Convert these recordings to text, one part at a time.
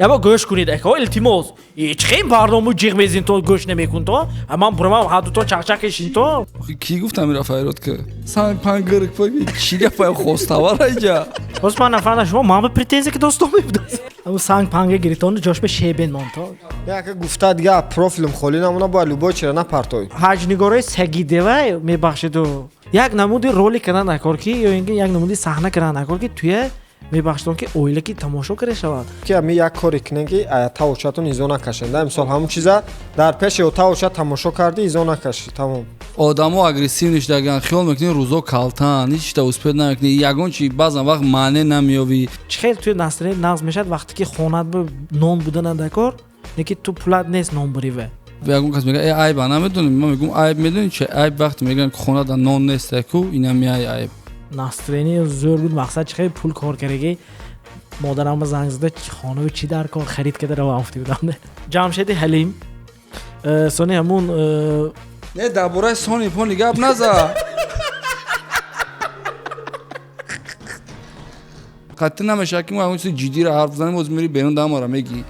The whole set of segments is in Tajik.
Яба гӯш кунед, ака, илтимос. Ҳеч барному ҷиғ мезин, то гӯш намекун, то ман бурамам, ҳардутон чақчақ кешин то. Кӣ гуфтам ира файрод ки санг панг гирк паги чӣ гапа хоставара иҷа? Боз ман нафаҳмидам, шумо ман ба претензия ки достон мебудад. Аму санг панга гиритону ҷош ба шебен мон то. Яка гуфта дига профилм холӣ намона, бояд любой чира напартой. Ҳаҷнигорои сагидева, мебахшиду, як намуди ролик кардан накор ки ё ин ки як намуди саҳна кардан накор ки туя, мебахшидон, ки оила ки тамошо карда шавад. Ки ами як коре кунем, ки тавочатон изо накашед. Да, мисол, ҳамун чиза дар пеши тавоча тамошо кардӣ, изо накашӣ, тамом. Одамо агрессив ништаган, хиёл мекунӣ рӯзо калтан, ҳеч чита успеть намекунӣ, ягон чи баъзан вақт маъне намеёбӣ. Чӣ хел туя настроение нағз мешавад, вақте ки хонат бо нон буданан дар кор, лекин ту пулат нест нон буриве? Ягон кас мега: «Э, айба намедонем». Ман мегӯм: «Айб медонӣ чи айб? Вақте мегӯянд, ки хонада нон нест, ку инам яй айб». Настроение зӯр буд. Мақсад, чӣ хел пул кор кардаги, модарам занг зада, хонаву чӣ дар кор харид карда равам гуфта будам. Ҷамшеди Ҳалим, сони ҳамун Не, дар бораи сони пони гап наза. Қатъи намешавад, ки мо ягон чизи ҷиддиро ҳарф занем, боз мери берун, дамара мегӣ.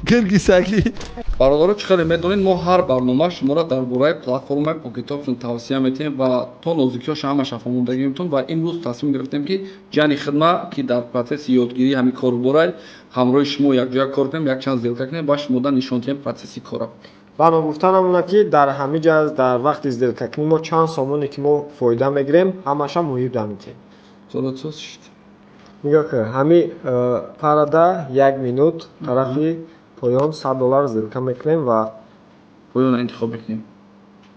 Гиргисагӣ. Бародаро, чӣ хеле медонед, мо ҳар барнома шуморо дар бораи платформаи Покетопшн тавсия метиҳем ва то нозукиҳоша ҳамаша фаҳмондагиметон. Ва имрӯз тасмим гирифтем, ки ҷани хидма, ки дар процесси ёдгирии ҳамин коруборай, ҳамроҳи шумо якҷоя кор кунем, якчанд сделка кунем ва шумода нишон диҳем процесси кора. Ва ногуфта намонад, ки дар ҳамин ҷа дар вақти сделкакунӣ мо чанд сомоне ки мо фоида мегирем, ҳамаша муҳиб дамедиҳем. Нигоҳ кун, ҳами парада як минут тарафи поён 100 доллар сделка мекунем ва поёна интихоб мекунем.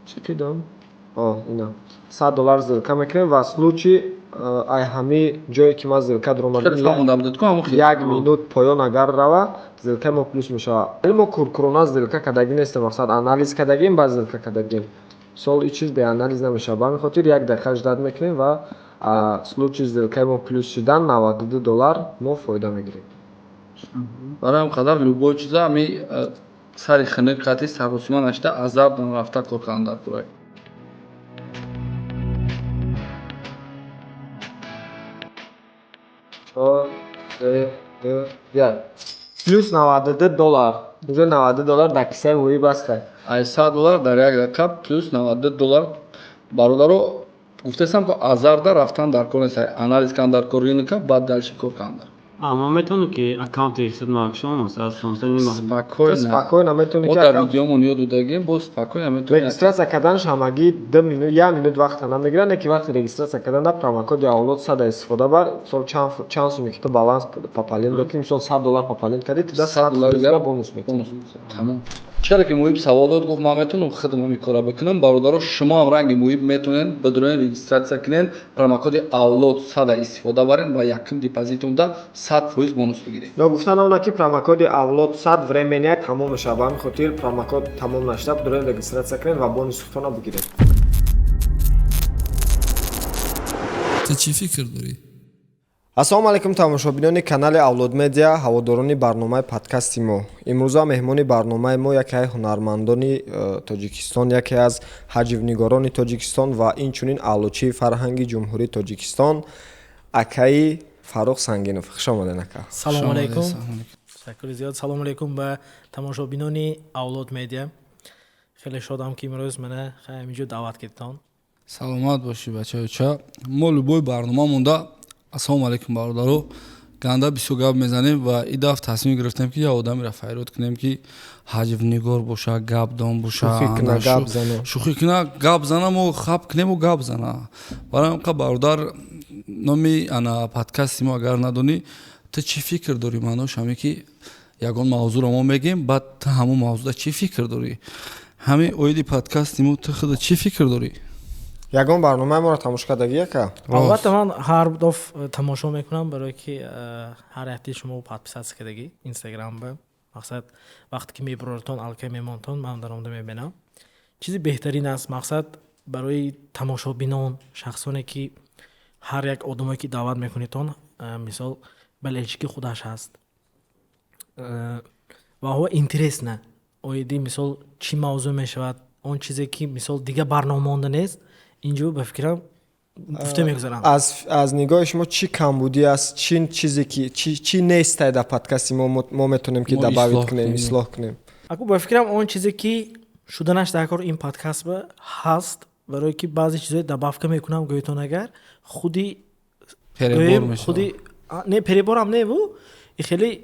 Чӣ кидам? Ина 100 доллар сделка мекунем ва случай ай ҳами ҷое ки ман сделка даромадам, як минут поён агар рава, сделкаи мо плюс мешавад. Мо куркурона сделка кардагӣ нестем, мақсад, анализ кардагим, баъд сделка кардагим. Мисол, ин чиз беанализ намешавад. Ба ҳамин хотир як дақиқа ждать мекунем ва случай сделкаи мо плюс шудан, 92 доллар мо фоида мегирем. Барои ҳам қадар любой чиза ҳами сари хинак қатӣ саросима нашида, азаб рафта кор кардан дар курай. Чор, се, ду, як. Плюс 92 доллар. Уже 92 доллар дар кисаи муҳиб аста. Ай 100 доллар дар як дақиқа плюс 92 доллар. Бародаро, гуфтасам, ки азарда рафтан дар кор нест, анализ кардан дар кор рынка, баъд дальше кор кардан дар. Ман метавонам, ки аккаунти хидмат шумо аз Спокойно. Спокойно метавонӣ. Мо дар видеомон ёд додагем, боз спокойно метавонӣ. Регистрация карданаш ҳамагӣ 2 минут, як минут вақта намегирад, не ки вақти регистрация кардан да промокоди авлод 100 истифода бар. Мисол, чанд суме ки ту баланс пополнить мекунӣ, мисол, 100 доллар пополнить кардӣ, ту да 100 доллар бонус мекунӣ. Тамом. Чаро ки муҳиб савол дод, гуфт: «Ман метавонам худам ҳамин корро бикунам?» Бародаро, шумо ҳам ранги муҳиб метавонед бидурен, регистрация кунед, промокоди авлод 100 истифода баред ва якум депозитонда 100% бонус бигиред. Ногуфта намонад, ки промокоди авлод 100 временная тамом мешавад. Ба ҳамин хотир промокод тамом нашуда, бидурен, регистрация кунед ва бонуси худтонро бигиред. Ту чӣ фикр дорӣ? Ассалому алайкум, тамошобинони канали Авлод Медиа, ҳаводорони барномаи подкасти мо. Имрӯза меҳмони барномаи мо яке аз ҳунармандони Тоҷикистон, яке аз ҳаҷвнигорони Тоҷикистон ва инчунин аълочии фарҳанги Ҷумҳурии Тоҷикистон, акаи Фаррух Сангинов. Хуш омадед, ака. Салому алайкум, ташаккури зиёд. Салому алайкум ба тамошобинони Авлод Медиа. Хеле шодам, ки имрӯз мана ҳаминҷо даъват кардитон. Саломат бошӣ, бачаюча. Мо любой барнома монда, ассалому алайкум, бародаро, ганда бисёр гап мезанем ва и дафъ тасмим гирифтем, ки як одамеро файрод кунем, ки ҳаҷвнигор боша, гапдон боша. Шӯхӣ куна, гап зана, мо хаб кунему гап зана. Барои ҳамқа, бародар, номи ана подкасти мо, агар надонӣ, ту чӣ фикр дорӣ, маънош ҳаме, ки ягон мавзӯъро мо мегӯем, баъд ту ҳамон мавзӯъда чӣ фикр дорӣ. Ҳамин оиди подкасти мо ту худа чӣ фикр дорӣ? Ягон барномаи моро тамошо кардагӣ, яка? Албатта, ман ҳар даф тамошо мекунам, барое ки ҳар якти шумо подписаться кардагӣ Инстаграмба. Мақсад, вақте ки мебурортон, алкай мемонтон, ман даромада мебинам. Чизи беҳтарин аст, мақсад, барои тамошобинон, шахсоне ки ҳар як одамое ки даъват мекунедтон, мисол, болельщики худаш ҳаст ва ҳо интересно оиди, мисол, чӣ мавзӯъ мешавад, он чизе ки, мисол, дигар барнома монда нест инҷо, ба фикрам. Гуфта мегузарам. Аз нигоҳи шумо чӣ камбудӣ аст, чӣ чизе ки чӣ нестай дар подкасти мо, мо метавонем ки Мо добавить ислоҳ кунем, кунем. Ислоҳ кунем? Аку, ба фикрам, он чизе ки шуданаш дар кор ин подкаст ба ҳаст, барое ки баъзе чизҳои добавка мекунам, гӯетон агар худи перебор гӯем, мешавад. Худи не, перебор ам не, бу и хеле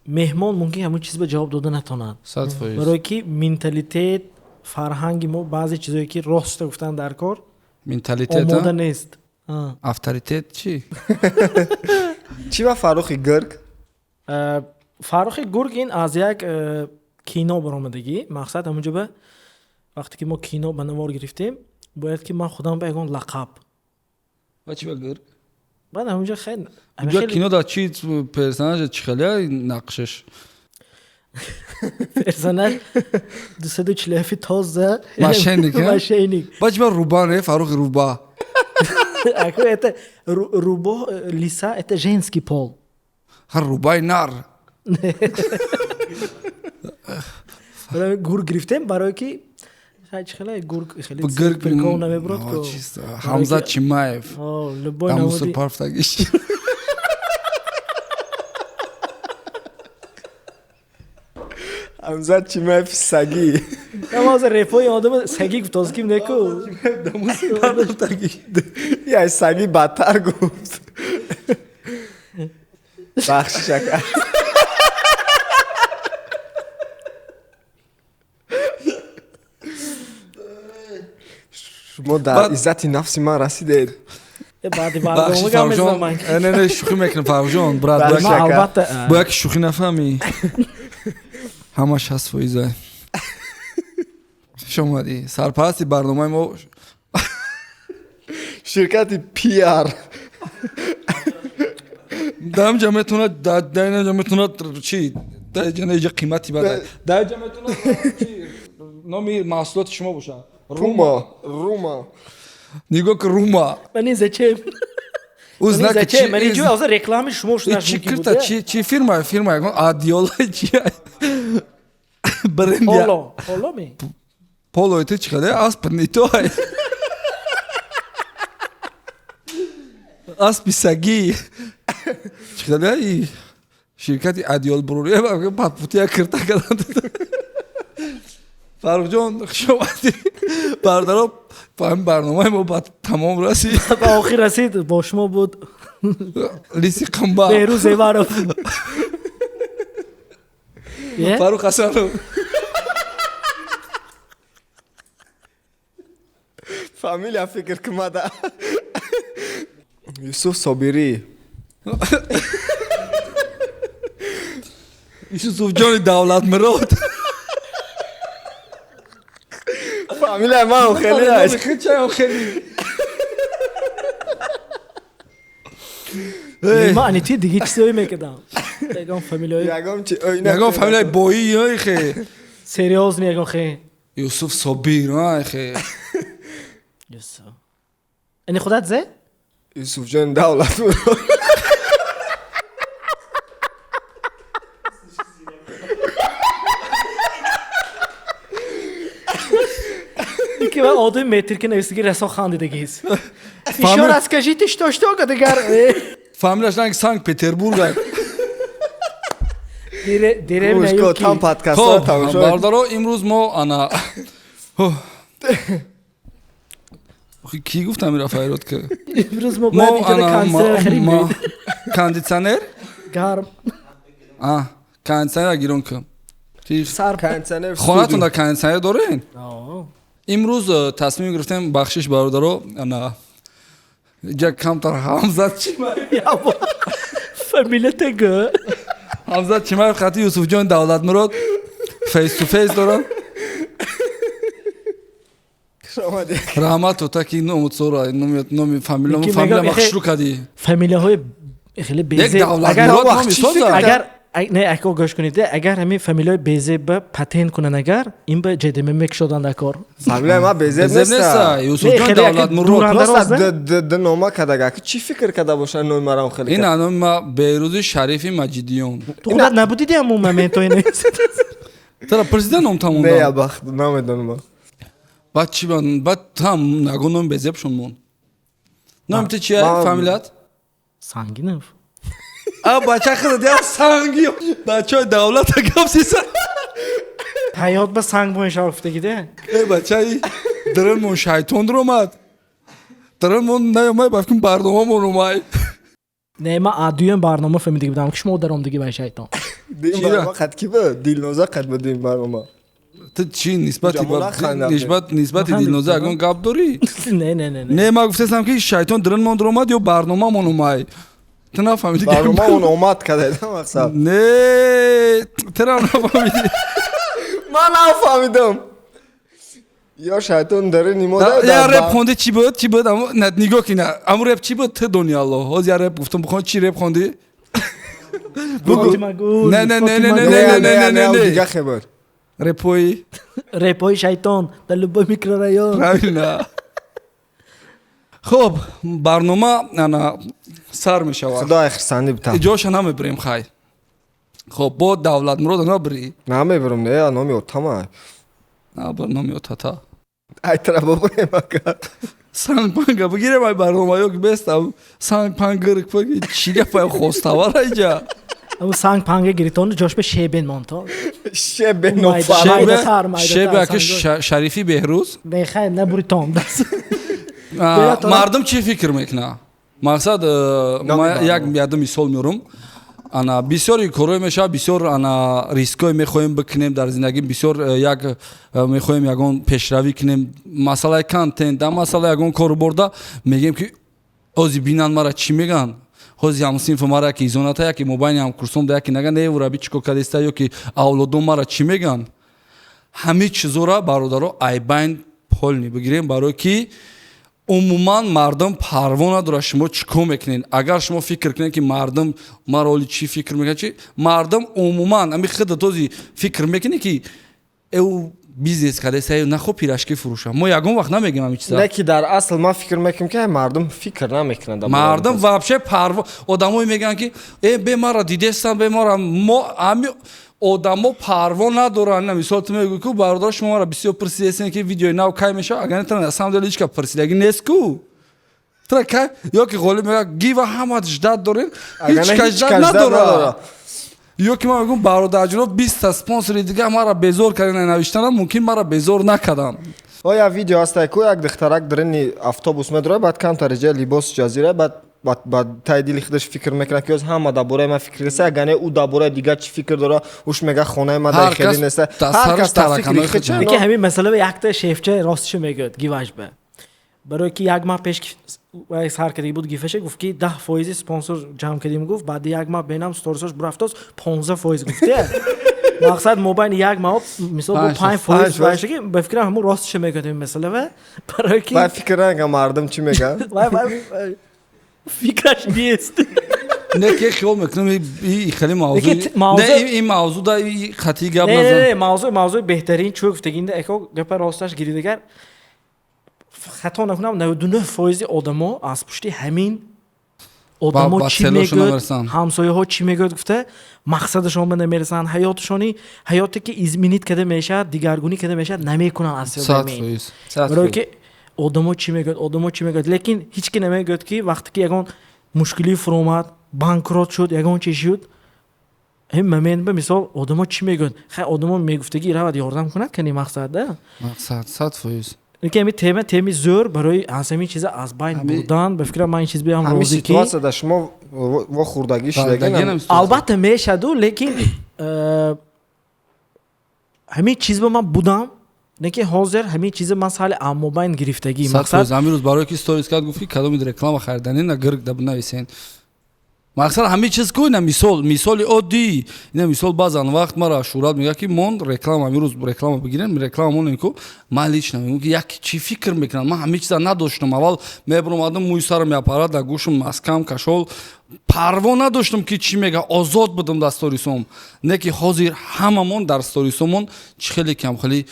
меҳмон мумкин ҳамон чиз ба ҷавоб дода натонад. 100%. Барое ки менталитет, фарҳанги мо, баъзе чизое ки роста гуфтан дар кор менталитет омода а? нест. Авторитет чӣ? Чӣ ба Фаррухи Гург? Фаррухи Гург ин аз як кино баромадагӣ. Мақсад, ҳамунҷо ба вақте ки мо кино ба навор гирифтем, бояд ки ман худам ба ягон лақаб. Ва чӣ ба гург? Баъд ҳамунҷо хел Унҷо кино да чӣ персонаж, чӣ хеле нақшаш? Персонаж 247 тоза. Мошенник, а? Мошенник. Ба чӣ ба руба не, Фаррухи Руба? Аку, это рубо, лиса, это женский пол. Ҳар рубаи нар. Барои гург гирифтем, барое ки хай, чӣ хеле гург хеле Ба гург прикол намебурад О, ку. чисто. Ҳамзат Чимаев. О, любой Дамусур намуди парфтагиш. Ҳамзат Чимаев сагӣ. Ҳозир репои одама сагӣ гуфт, ким неку. Дамусур парфтагиш. Я сагӣ бадтар гуфт. Бахшиш, ака. Шумо дар иззати нафси ман расидед. Баъди Бахшиш, барнома гап Фаррухҷон. мезанам ман. Не, не, шӯхӣ мекунам, Фаррухҷон, брат. Бахшиш, Ман ака. албатта Бо яке шӯхӣ нафаҳмӣ, ҳамаш 60%. Хуш омадӣ, сарпарасти барномаи мо. Ширкати пиар. Дар инҷа метавонад, дар инҷа метавонад чи, дар инҷа қимати бада, дар инҷа метавонад чи номи маҳсулоти шумо бошад. Рума, рума. Нигоҳ ки, рума. Мани зачем? Ӯ знаки Зачем? чи Мани ҷо ҳозир реклами шумо шудаш чи мумкин буд. кирта, чи фирма ягон адиола чи бренд. Поло, поло ми? Поло ти чи хеле асп не то, аспи сагӣ чи хеле и ширкати адиол бурурӣ патпутия кирта карданд. Фаррухҷон, хуш омадӣ. Бародаро, ҳамин барномаи мо ба тамом расид. Ба охир расид. Бо шумо буд Лиси қимба. Беҳрӯз Зеваров. Е? Фаррух Ҳасанов. Фамилия фикр кумада. Юсуф Собирӣ. Юсуфҷони Давлатмирод. Фамилияи ман хеле аст. Хичаям хеле. Ман ани ти диги чизое мекардам, ягон фамилияи. Ягон чи? Ягон фамилияи боӣ хе. Серьёзный ягон хе. Юсуф Собир хе. Юсуф, ани худат зе? Юсуфҷон Давлатмурод. Ки ва одами метр ки нависиги расо хандидагист. Ещё раз скажите, что что дигар. Фамилияш ранг Санкт Петербург. Деревня. Гӯш кун, там подкастҳо хоб тамошо. Бародаро, имрӯз мо ана. Охи, кӣ гуфт амира файрод ки Имрӯз мо мо бояд иҷода ана кондиционер харидем. Кондиционер. Гарм. А кондиционер гирон кун. Сар. Кондиционер. Хонатон дар кондиционер дорен? О. Имрӯз тасмим гирифтем, бахшиш, бародаро, ана ҷа камтар Ҳамзат Я фамилия тега. Ҳамзат Чимаев хати Юсуфҷон Давлатмурод face to face дорам. Хуш омадед. Раҳмат, то ки номутсора номи фамилия Ки фамилия мегам, махшру кардӣ. Фамилияҳои хеле Як безеб. Давлатмурод вақт номи чӣ соза. фикр Агар не, ако гӯш кунед, агар ҳамин фамилияҳои безеб ба патент кунанд, агар ин ба ҷдм мекушоданд дар кор. Фамилияи ман безеб Безеб неста. неста, Юсуфҷон Не, хеле яке Давлатмурод. дуранда Просто рост, не? д нома кардага, ки чӣ фикр карда бошад, номи марам хеле Ин номи ма Беҳрӯзи Шарифи Маҷидиён. Ту худат набудиди ҳамун моментои нест. Тара президент ном Не, тамонда. ябахт, намедонам. Баъд чи, баъд ҳам нагон номи безебшон мон. Номи ту чия? Фамилият? Сангинов. А бача худат я санги, бачаи давлата гап сиса. Ҳаёт ба санг боин гуфтагиде. Э, бачаи диринмон шайтон дуромад, диринмон наёмай, ба фикр барномамон омай. Не, ман аз дуюм барнома фаҳмидаги будам, ки шумо даромдагӣ ба шайтон. Дин барнома қад ки буд? Дилноза қад буд дин барнома. Ту чӣ нисбати Дилноза ягон гап дорӣ? Не, не, не. Не, ман гуфтастам, ки шайтон диринмон дуромад ё барномамон омай, ту нафаҳмидӣ. Барномамон омад кадаида мақсад. Не, турам нафаҳмидӣ. Ман нафаҳмидам, ё шайтон дарини мо. Я реп хонди, чӣ буд, чӣ буд? Нигоҳ ки, аму реп чӣ буд, ту дони алло. Ҳозир я реп гуфтам, бихон, чӣ реп хонди? Не, не, не, не, не, не, не, не, не. Дига хе буд. Репои. Репои шайтон дар любой микрорайон. Правильно. Хуб, барнома ана сар мешавад. Худои хурсандӣ битам. Иҷоша намебирем, хай. Хоб, бо Давлатмурод набирӣ. Намебирам, не, номи отама. Набир номи отата. Ай тара бобурем, ака. Санг панга бигирем, ай барнома ё ки беста санг панг гирк паги, чӣ гапа хоставара иҷа. Аму санг панга гиритону ҷош ба шебен монто. Шебен. Шебе аки Шарифи Беҳрӯз. Не, хай, набуритон. Мардум чӣ фикр мекунад? Мақсад, ман як яду мисол меорам. Ана бисёри корҳое мешавад, бисёр ана риское мехоҳем бикунем дар зиндагӣ, бисёр як мехоҳем ягон пешравӣ кунем, масъалаи контент да, масъалаи ягон кору борда мегӯем, ки ози бинанд мара чӣ мегӯянд, ҳози ҳамсинфи мара яки изоната, яки мобайни ҳамкурсом да яки нага, не, ураби чӣ кор кардеста, ё ки авлодом мара чӣ мегӯянд. Ҳамин чизора, бародаро, айбайн полный бигирем, барое ки умуман мардум парво надорад шумо чӣ кор мекунед. Агар шумо фикр кунед, ки мардум маро оли чӣ фикр мекунад, чи мардум умуман ами худат ози фикр мекунӣ, ки эу бизнес кардеса, нахо пирожки фурӯша, мо ягон вақт намегӯем ҳамин чиза. Не, ки дар асл ман фикр мекунам, ки мардум фикр намекунад. Мардум вообще парво. Одамое мегӯянд, ки э, бе мара дидестан, бе мара мо ами одамо парво надоранд. Мисол, ту мегӯӣ, ку бародар, шумо мара бисёр пурсидестен, ки видеои нав кай мешавад. Агар нетра, на самом деле ҳеч кас пурсидаги нест ку тра кай, ё ки Ғолиб мегӯяд, гива ҳама ждать дорем, ҳеч кас ждать надорад. Ё ки ман мегӯям, бародарҷоно, 20-та спонсори дига мара безор карден, навиштанам мумкин, мара безор накардам. Оя видео ҳастай ку, як духтарак дарини автобус медорад, баъд камтар ҷа либос ҷазира, баъд ба таи дили худаш фикр мекунад, ки ҳама дар бораи ман фикр кеса, агар не, ӯ дар бораи дигар чӣ фикр дорад? Уш мега, хонаи ман дар хеле неста, ҳар кас дар фикри худ. Ки ҳамин масъала якта шефча ростшо мегӯяд гиваш ба, барое ки як маҳ пеш сар кардагӣ буд гифаша, гуфт, ки 10 фоизи спонсор ҷамъ кардем, гуфт, баъди як маҳ бенам сторисош бурафтоз, 15 фоиз гуфте. Мақсад, мобайни як маҳ, мисол, бо 5 фоиз вайшаги. Ба фикрам, ҳамун ростшо мегӯяд ҳамин масъала ва барое ки Вай фикр накунам мардум чӣ мегӯянд. Фикраш нест. Не, ки хиёл мекунам, и хеле мавзӯ, ин мавзӯ да хатии гап. Не, мавзӯ мавзӯи беҳтарин чӯ гуфтагинда эко гапа росташ гиридагар, хато накунам, 99 фоизи одамо аз пушти ҳамин одамо чӣ мегӯяд, ҳамсояҳо чӣ мегӯяд гуфта, мақсадашон ба намерасанд. Ҳаёташони, ҳаёте ки изменить карда мешавад, дигаргунӣ карда мешавад, намекунанд аз барое ки одамо чӣ мегӯяд, одамо чӣ мегӯяд. Лекин ҳеҷ ки намегӯяд, ки вақте ки ягон мушкилӣ фуромад, банкрот шуд, ягон чи шуд, ҳамин момент ба мисол одамо чӣ мегӯяд? Хай, одамо мегуфтагӣ равад, ёрдам кунад кани мақсад да. Мақсад, 100%. Ки ҳамин тема теми зӯр барои аз ҳамин чиза аз байн бурдан. Ба фикрам, ман ин чиз биам. Ҳамин ситуация дар шумо вохӯрдагӣ шудагӣ? Албатта, мешаду, лекин ҳамин чиз ба ман будам, лекин ҳозир ҳамин чиза ман сали аммобайн гирифтагӣ. Мақсад, ҳамин рӯз барое ки сторис кард, гуфт, ки кадоми реклама хариданӣ на гирк да бинависен. Мақсад, ҳамин чиз ку, ина мисол, мисоли оддӣ, ина мисол, баъзан вақт мара Шӯрат мегӯяд, ки мон реклама, ҳамин рӯз реклама бигирем, реклама монем ку. Ман лично мегӯям, ки як чӣ фикр мекунам, ман ҳамин чиза надоштам. Аввал мебуромадам, мӯи сарам меапарад, дар гӯшам маскам кашол, парво надоштам, ки чӣ мега, озод будам дар сторисом. Не, ки ҳозир ҳамамон дар сторисомон чӣ хеле кам хеле.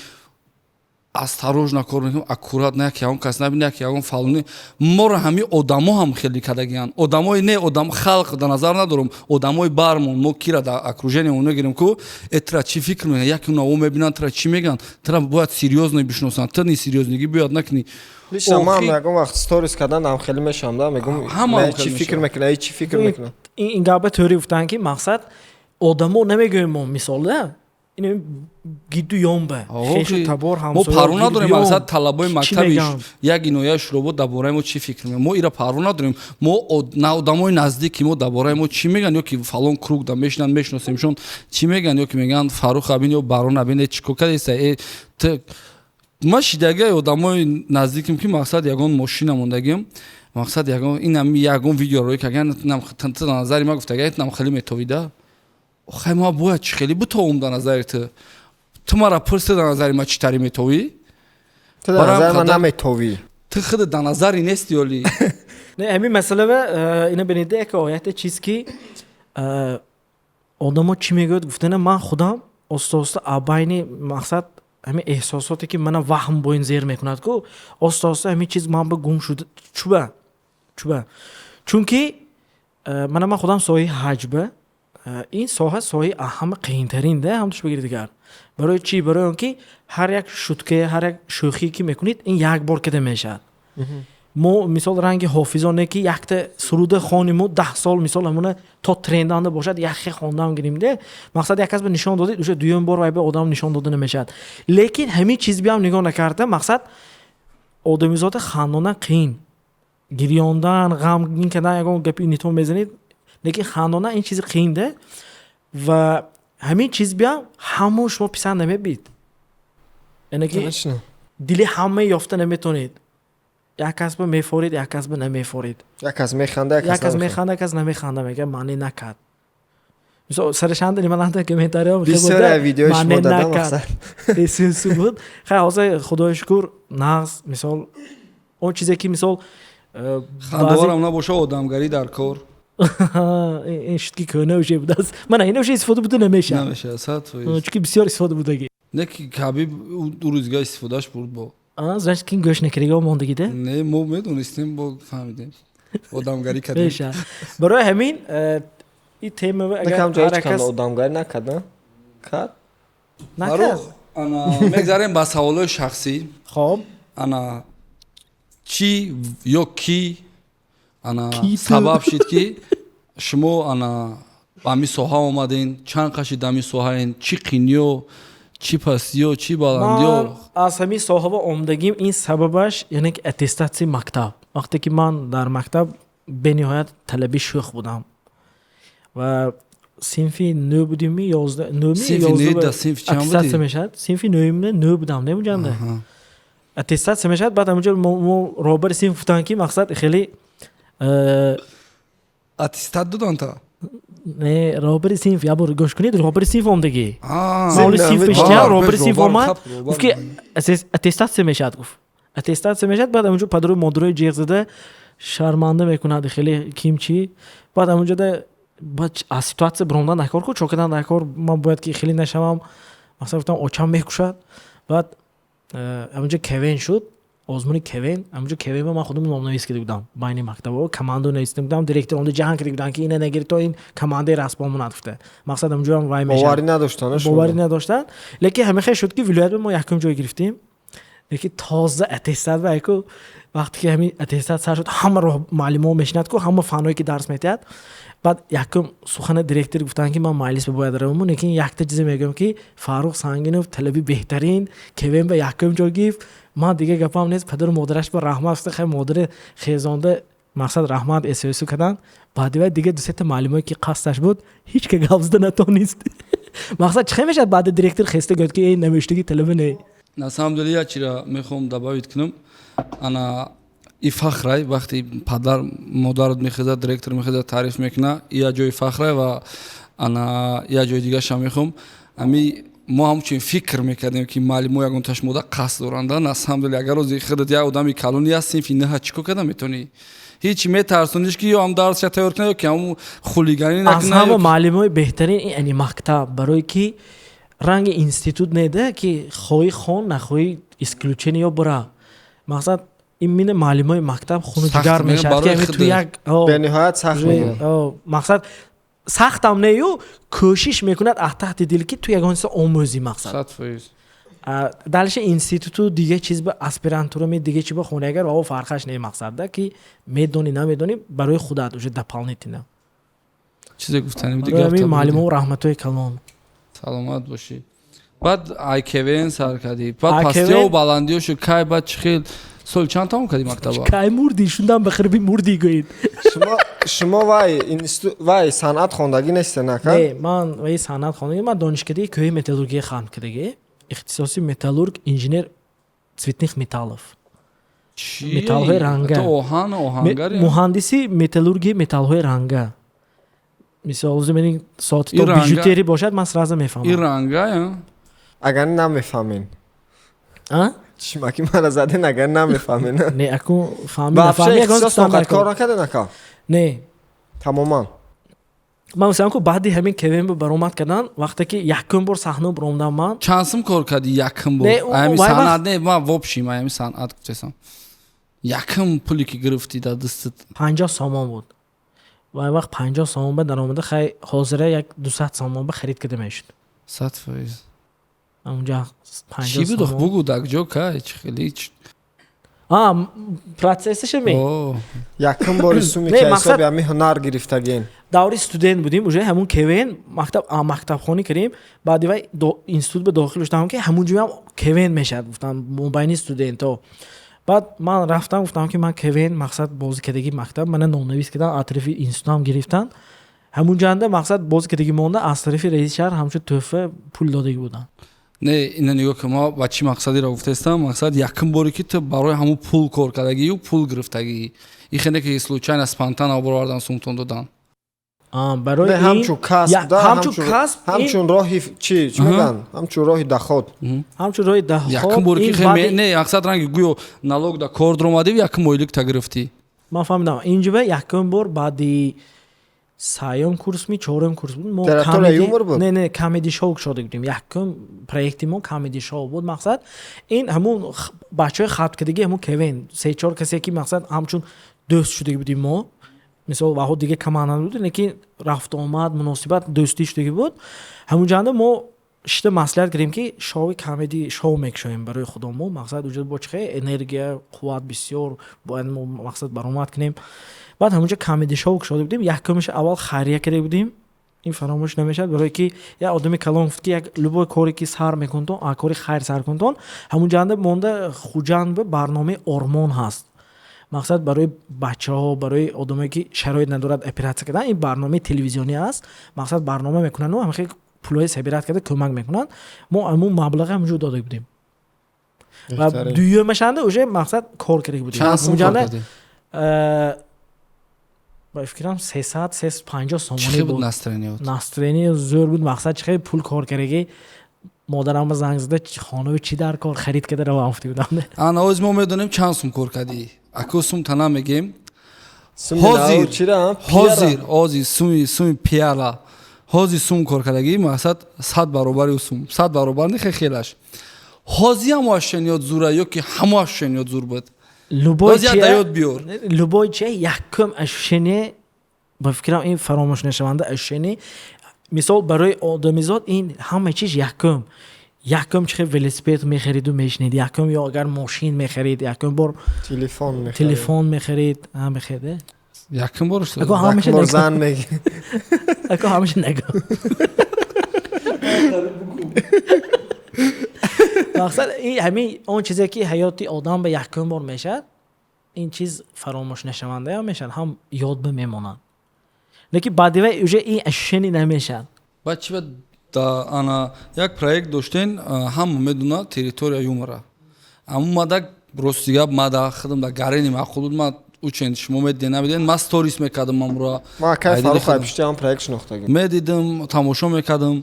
Осторожно кор мекунем, аккуратно, як ягон кас набина, як ягон фалони. Моро ҳами одамо ҳам хеле кардагиянд. Одамои не одам, халқ дар назар надорам, одамои бармон. Мо кира дар окружение мон мегирем ку, э, тра чӣ фикр мекунад, яке наво мебинанд, тра чӣ мегӯянд? Тра бояд серьёзно бишносанд, ту не серьёзныйгӣ бояд накунӣ. Лично ман ягон вақт сторис кардан ҳам хеле мешавам да, мегум, чӣ фикр мекунад, чӣ фикр мекунад. Ин гапа тӯри гуфтанд, ки мақсад одамо намегӯем мо, мисол да, гиду ёнба, хешу табор. Мо парво надорем, мақсад, талабои мактаби як инояи шуробо дар бораи мо чӣ фикр мекунанд, мо ира парво надорем. Мо одамои наздики мо дар бораи мо чӣ мегӯянд, ё ки фалон круг да мешинанд, мешиносемшон, чӣ мегӯянд, ё ки мегӯянд: «Фаррух абин ё Барон абин, э, чӣ кор кардеса, э, ту?» Ма шидагиаи одамои наздиким, ки мақсад, ягон мошина мондагиам, мақсад, ягон инам ягон видео ки ту назари ма гуфтага, нам хеле метовида. Охай, ма бояд чӣ хеле бутовум дар назари ту? Ту мара пурси, дар назари ма чӣ тари метовӣ? Ту дар назари ман наметовӣ. Ту худат дар назари нести оли. Не, ҳамин масъалава ина бинеда, як ояте чиз, ки одамо чӣ мегӯяд гуфтана, ман худам оста оста абайни мақсад ҳамин эҳсосоте, ки мана ваҳм бо ин зер мекунад ку, оста оста ҳамин чиз ман ба гум шуда. Чуба? Чунки мана ман худам соҳаи ҳаҷба, ин соҳа соҳаи ҳама қийинтарин да, ҳамтуш бигири дигар. Барои чӣ? Барои он ки ҳар як шутка, ҳар як шӯхие, ки мекунед, ин як бор када мешавад. Мо мисол ранги ҳофизоне, ки якта суруда хониму 10 сол мисол ҳамона то тренданда бошад, яхе хондам гирим де. Мақсад, як кас ба нишон додед, уже дуюм бор вай ба одам нишон дода намешавад. Лекин ҳамин чиз биам нигоҳ накарда, мақсад, одамизода хандондан қиин, гирёндан, ғамгин кардан, ягон гапи нито мезанед, лекин хандондан ин чизи қиин де. Ва ҳамин чиз биам ҳамон шумо писанд намебид, яъне ки дили ҳама ёфта наметонед. Як кас ба мефорид, як кас ба намефорид. Як кас механда. Як кас механда, як кас намеханда, мега маъне накард. Мисол, сарашанда нималанда комментариҳо. Бисёре видеои шумо дадам. Эсису буд. Хай, ҳозир, худои шукр, нағз. Мисол, он чизе, ки мисол Хандоварам набоша, одамгарӣ дар кор. Ин шуд, ки кӯҳна уже будааст. Мана ин уже истифода буда намешавад. Намешавад, 100%. Чунки бисёр истифода будагӣ. Не, ки Ҳабиб ӯ рӯзга истифодааш бурд бо. Значит, кин гӯш накардиго мондагида. Не, мо медонистем, бо фаҳмидем, одамгарӣ кардем. Мешавад. Барои ҳамин ин тема агар одамгарӣ накард, кард. Накард. Мегзарем ба саволҳои шахсӣ. Хоб. Ана, чӣ ё кӣ, ана, сабаб шид, ки шумо, ана, ба ҳамин соҳа омаден? Чанд қаши дар ҳамин соҳаен? Чӣ қиниё, чӣ пастиё, чӣ баландиё? Аз ҳамин соҳаба омадагим, ин сабабаш, яъне ки аттестатсияи мактаб. Вақте ки ман дар мактаб бениҳоят талаби шӯх будам ва синфи нӯ будимми, 11 аттестатсия мешавад, синфи нӯюмна нӯ будам, не, муҷанда аттестатсия мешавад. Баъд ҳамунҷо мо роҳбари синф гуфтанд, ки мақсад хеле Аттестат доданта? Не, роҳбари синф, як бор гӯш кунед, роҳбари синф омдагӣ. Мавли синф иштиҳам, роҳбари синф омад, гуфт, ки аттестатсия мешавад, гуфт, аттестатсия мешавад. Баъд ҳамунҷо падару модарои ҷеғ зада шарманда мекунад, хеле ким чӣ. Баъд ҳамунҷода баъд аз ситуатсия биромдан дар кор ку, чо кардан дар кор, ман бояд ки хеле нашавам. Мақсад, гуфтам, очам мекушад. Баъд ҳамунҷо КВН шуд, озмуни КВН. Ҳамунҷо КВН ман худам номнавис карда будам, байни мактабҳо командо нависта будам. Директор омда ҷанг карда будам, ки ина нагири, то ин командаи расбон монад, гуфта. Мақсад, ҳамунҷоам вай мешавад. Боварӣ надоштанд. Боварӣ надоштанд, лекин ҳамин хел шуд, ки вилоят мо якум ҷой гирифтем. Лекин тоза аттестат ва ку, вақте ки ҳамин аттестат сар шуд, ҳама роҳ муаллимҳо мешинад ку, ҳама фанҳое, ки дарс метиҳад. Баъд якум сухани директор гуфтанд, ки ман маҷлис бояд раваму, лекин якта чизе мегӯям, ки Фаррух Сангинов талаби беҳтарин, КВН ба якум ҷой гирифт. Ман дигар гапам нест, падару модараш ба раҳмат гуфта. Хай, модари хезонда, мақсад, раҳмат эсоису карданд. Баъди вай дигар дусета муаллимое, ки қасдаш буд, ҳеҷ ка гап зада натонист. Мақсад, чӣ хел мешавад, баъди директор хеста гӯяд, ки эй, навиштаги талаба не. На самом деле, як чира мехоҳам добавить кунам. Ана, и фахрай, вақте падар модарат мехезад, директор мехезад, таъриф мекуна, як ҷои фахрай. Ва ана, як ҷои дигаашам мехоҳам. Ами мо ҳамчунин фикр мекардем, ки муаллимо ягон ташмода қасд доранда. На самом деле, агар рози худат як одами калони аз синфи наҳа, чӣ кор карда метавонӣ? Ҳеҷ, метарсониш, ки ё ҳам дарсша тайёр кунад, ё ки ҳамун хулиганӣ Аз накунад. ҳама муаллимои беҳтарин ин ани мактаб, барое ки ранги институт неда, ки хоҳӣ хон, нахоҳӣ. Исключение ё бира. Мақсад, именно муаллимои мактаб хуну ҷигар мешавад, ки ту як бениҳоят сахт. Мақсад, сахтам нею, кӯшиш мекунад аз таҳти дил, ки ту ягон чиза омӯзӣ. Мақсад, дальше институту дига чиз ба аспирантура ми дига чи ба хона, агар ва фарқаш не, мақсадда ки медонӣ, намедонӣ, барои худат уже дополнительно. Чизе гуфтани? Муаллимо, раҳматҳои калон. Саломат бошӣ. Баъд ай КВН сар кардӣ, баъд пастиёву баландиёшу кай, баъд чӣ хел, соли чанд тамом кардӣ мактаба? Кай мурдӣ? Шундан ба хирби мурдӣ гӯед. Шумо вай институт, вай санъат хондагӣ несте, нака? Не, ман вай санъат хондагӣ, ман донишкадаи кӯҳи металлургия хатм кардагӣ, ихтисоси металлург, инженер цветных металлов, металлҳои ранга. Оҳан, оҳангари? Муҳандиси металлургияи металлҳои ранга. Мисол, мени соати то бижутерия бошад, ман сразу мефаҳмам. Ин ранга? Агар намефаҳмем, чимаки мара заден, агар намефаҳмем. Не, аку фаҳми. Кор накарда, нака? Не. Тамоман? Ман мисалам ку, баъди ҳамин КВН баромад кардан, вақте ки якум бор саҳна баромадам ман. Чанд сум кор кардӣ якум бор? Ами санъат не, ман вообщем ами санъат гуфтесам, якум пуле ки гирифтӣ дар дастат? 50 сомон буд. Ва вақт 50 сомон ба даромада, хай, ҳозира як 200 сомон ба харид карда мешуд. 100%. Онҷа. Чӣ буд, бугу, дар ҷо, кай, чӣ хеле? Процессаше ме? Якум бори суми ки ҳисоби ҳами ҳунар гирифтагин. Даври студент будем уже, ҳамун КВН мактаб, мактабхонӣ кардем. Баъди вай институт ба дохил шудам, ки ҳамун ҷоям КВН мешавад, гуфтам, мобайни студентҳо. Баъд ман рафтам, гуфтам, ки ман КВН, мақсад, бозӣ кардагӣ мактаб. Мана номнавис кардам, аз тарафи институтам гирифтанд. Ҳамун ҷанда, мақсад, бозӣ кардагӣ монда, аз тарафи раиси шаҳр ҳамчун тӯҳфа пул додагӣ буданд. Не, ина нигоҳ ки, ма ба чӣ мақсадиро гуфтестам. Мақсад, якум боре ки ту барои ҳамун пул кор кардагию пул гирифтагӣ, и хеле ки случайно, спонтанно баровардан, сумтон додан. Барои ҳамчун касб, ҳамчун касб. Ҳамчун роҳи чӣ, чӣ мегӯянд, ҳамчун роҳи доход. Ҳамчун роҳи доход. Якум боре ки, не, мақсад, ранги гӯё налог да кор даромадӣ, якум ойлик та гирифтӣ. Ман фаҳмидам. Инҷо якум бор баъди сеюм курс ми, чорум курс буд, мо юмор буд. Не, не, comedy show шуда будем. Якум проекти мо comedy show буд. Мақсад, ин ҳамун бачаҳои хаткардагӣ, ҳамун КВН, се чор касе ки, мақсад, ҳамчун дӯст шудагӣ будем мо. Мисол, ваҳо дига команда буд, лекин рафтуомад, муносибат, дӯстӣ шудагӣ буд. Ҳамун ҷанда мо шита маслиҳат кардем, ки шоуи comedy show мекушоем барои худомо. Мақсад, уҷа бо чихе энергия, қувват бисёр бояд мо, мақсад, баромад кунем. Баъд ҳамунҷа comedy show кушода будем. Якумаш аввал хайрия карда будем. Ин фаромӯш намешавад, барое ки як одами калон гуфт, ки як любой коре ки сар мекунтон, а кори хайр сар кунтон. Ҳамунҷанда монда Хуҷанд ба барномаи Ормон ҳаст. Мақсад, барои бачаҳо, барои одамое ки шароит надорад оператсия кардан, ин барномаи телевизионӣ аст. Мақсад, барнома мекунанду ҳамихел пулҳои собирать карда кӯмак мекунанд. Мо ҳамун маблағ ҳамунҷо дода будем ва дуюмашанда уже, мақсад, кор карда будем. Ба фикрам, 300, 350 сомонӣ. Буд настроение? Настроение зӯр буд. Мақсад, чӣ хел пул кор кардагӣ, модарам занг зада, хонави чӣ дар кор харид карда равам гуфта будам. Ана оз мо медонем, чанд сум кор кардӣ. Аку сум та намегем. Ҳозир, ҳозир, ҳозир суми пиала, ҳозир сум кор кардагӣ, мақсад, 100 баробари сум, 100 баробар не, хелаш. Ҳозир ҳамо ощущениёт зура ё ки ҳамо ощущениёт зур буд? Любой ёд биёр. Любой чи якум ощущение, ба фикрам, ин фаромӯш нашаванда ощущение. Мисол, барои одамизод ин ҳама чиз якум якум, чи хел велосипед мехариду мешунид якум, ё агар мошин мехарид якум бор. Телефон. Телефон мехарид, мехарид. Якум бор. Бор зан меги. Ако ҳамаша нагӯ. Мақсад, ҳамин он чизе ки ҳаёти одам ба якум бор мешавад, ин чиз фаромӯш нашавандаам мешавад, ҳам ёд ба мемонад, лекин баъди вай уже ин ощущение намешавад. Баъд чи? Ба ана як проект доштен, ҳама медонад, «Территория юмора». Аммо мада, рости гап, мада худам да гарени маъқул буд. Ма учен, шумо медиден, намедиден, ман сторис мекардам амура. Ма акай Фарух пишти ҳам проект шинохтагим. Медидим, тамошо мекардам.